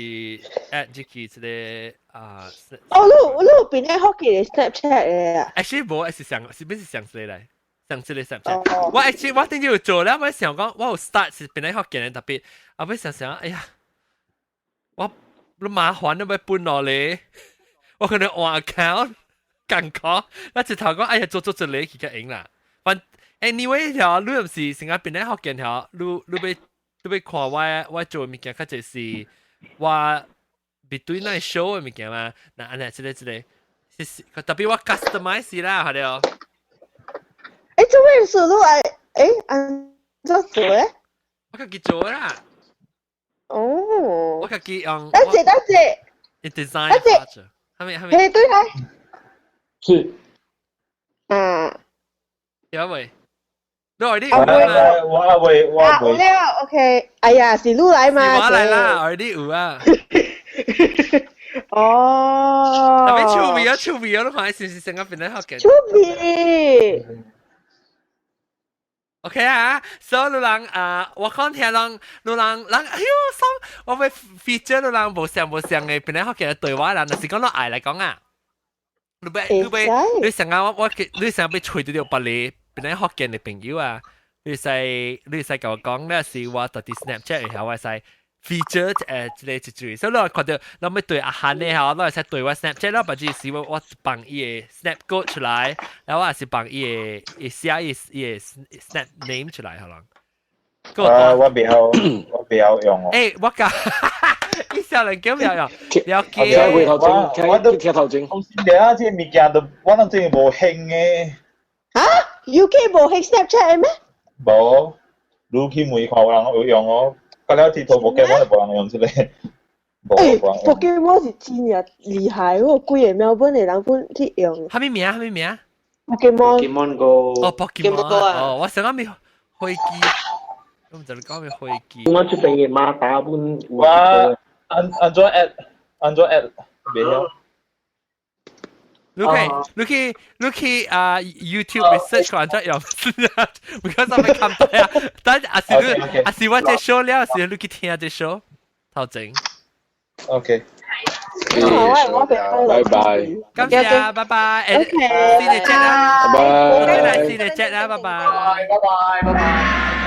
at 這個這个啊。哦，你有檳城福建的 Snapchat 的啊？ Actually 無，是上是邊是上這來，上這个 Snapchat。我 actually 我頂日有做了，我想講我有 start 是檳城福建的，特別後尾想想，哎呀，我你麻煩你欲搬落來，我可能換 account 艱苦，我一頭講，哎呀，做做一个去較用啦。反 anyway 條，你毋是成日檳城福建條，你欲看我做的物件，較濟是我別對那 show 的物件嘛。那按呢，這个這个，是特別我 customize 啦，係了。欸，做咩事你愛？欸，按怎做咧？我家己做啦。哦。我家己用。等陣，等陣。你 design 等陣。係咪係咪？嘿，對係。是。啊。有未？你愛你有啊？我未，我未。啊，有了，OK。哎呀，是你來嘛？是我來啦，愛你有啊。哦。特別趣味啊，趣味啊！你看是唔是成個檳城福建？趣味。 OK 啊，所以你人啊，我講聽人，你人人，哎喲，爽！我會 feature 你人無相無相的檳城福建的對話啦，若是講到愛來講啊，你欲你想啊，我你想欲揣著別个檳城福建的朋友啊，你會使共我講，咧是我佇 Snapchat 下我會使 feature 這个一句，所以你看著，你欲對阿漢的吼，你會使對我 Snapchat，了或者是我放伊的 Snap code 出來，然後我也是放伊的伊寫伊的 Snap name 出來，可能。啊，我袂曉用哦。欸，我教，伊少年叫袂曉用，了解。聽頭前，我都聽頭前。頭先啊，這个物件都我諗真係無興的。啊？UK 無興 Snapchat 的咩？無，你去問看有人有用哦。到了鐵圖 Pokemon 就無人用這個。欸，Pokemon 是真正厲害喎，規个墨爾本的人本去用。啥物名？啥物名？Pokemon。 Pokemon Go。哦，Pokemon 哦，我想講咩飛機，我毋知你講咩飛機。我這邊的馬達本。我按怎 add 按怎 add 袂曉。你去啊 YouTube research 看怎用，because 我欲看到啊。但啊是你啊是我這 show 了，是你去聽這 show 頭前。 OK。OK，拜拜。感謝，拜拜。 OK，先嚟 chat 啦，拜拜。先嚟 chat 啦，拜拜。拜拜，拜拜。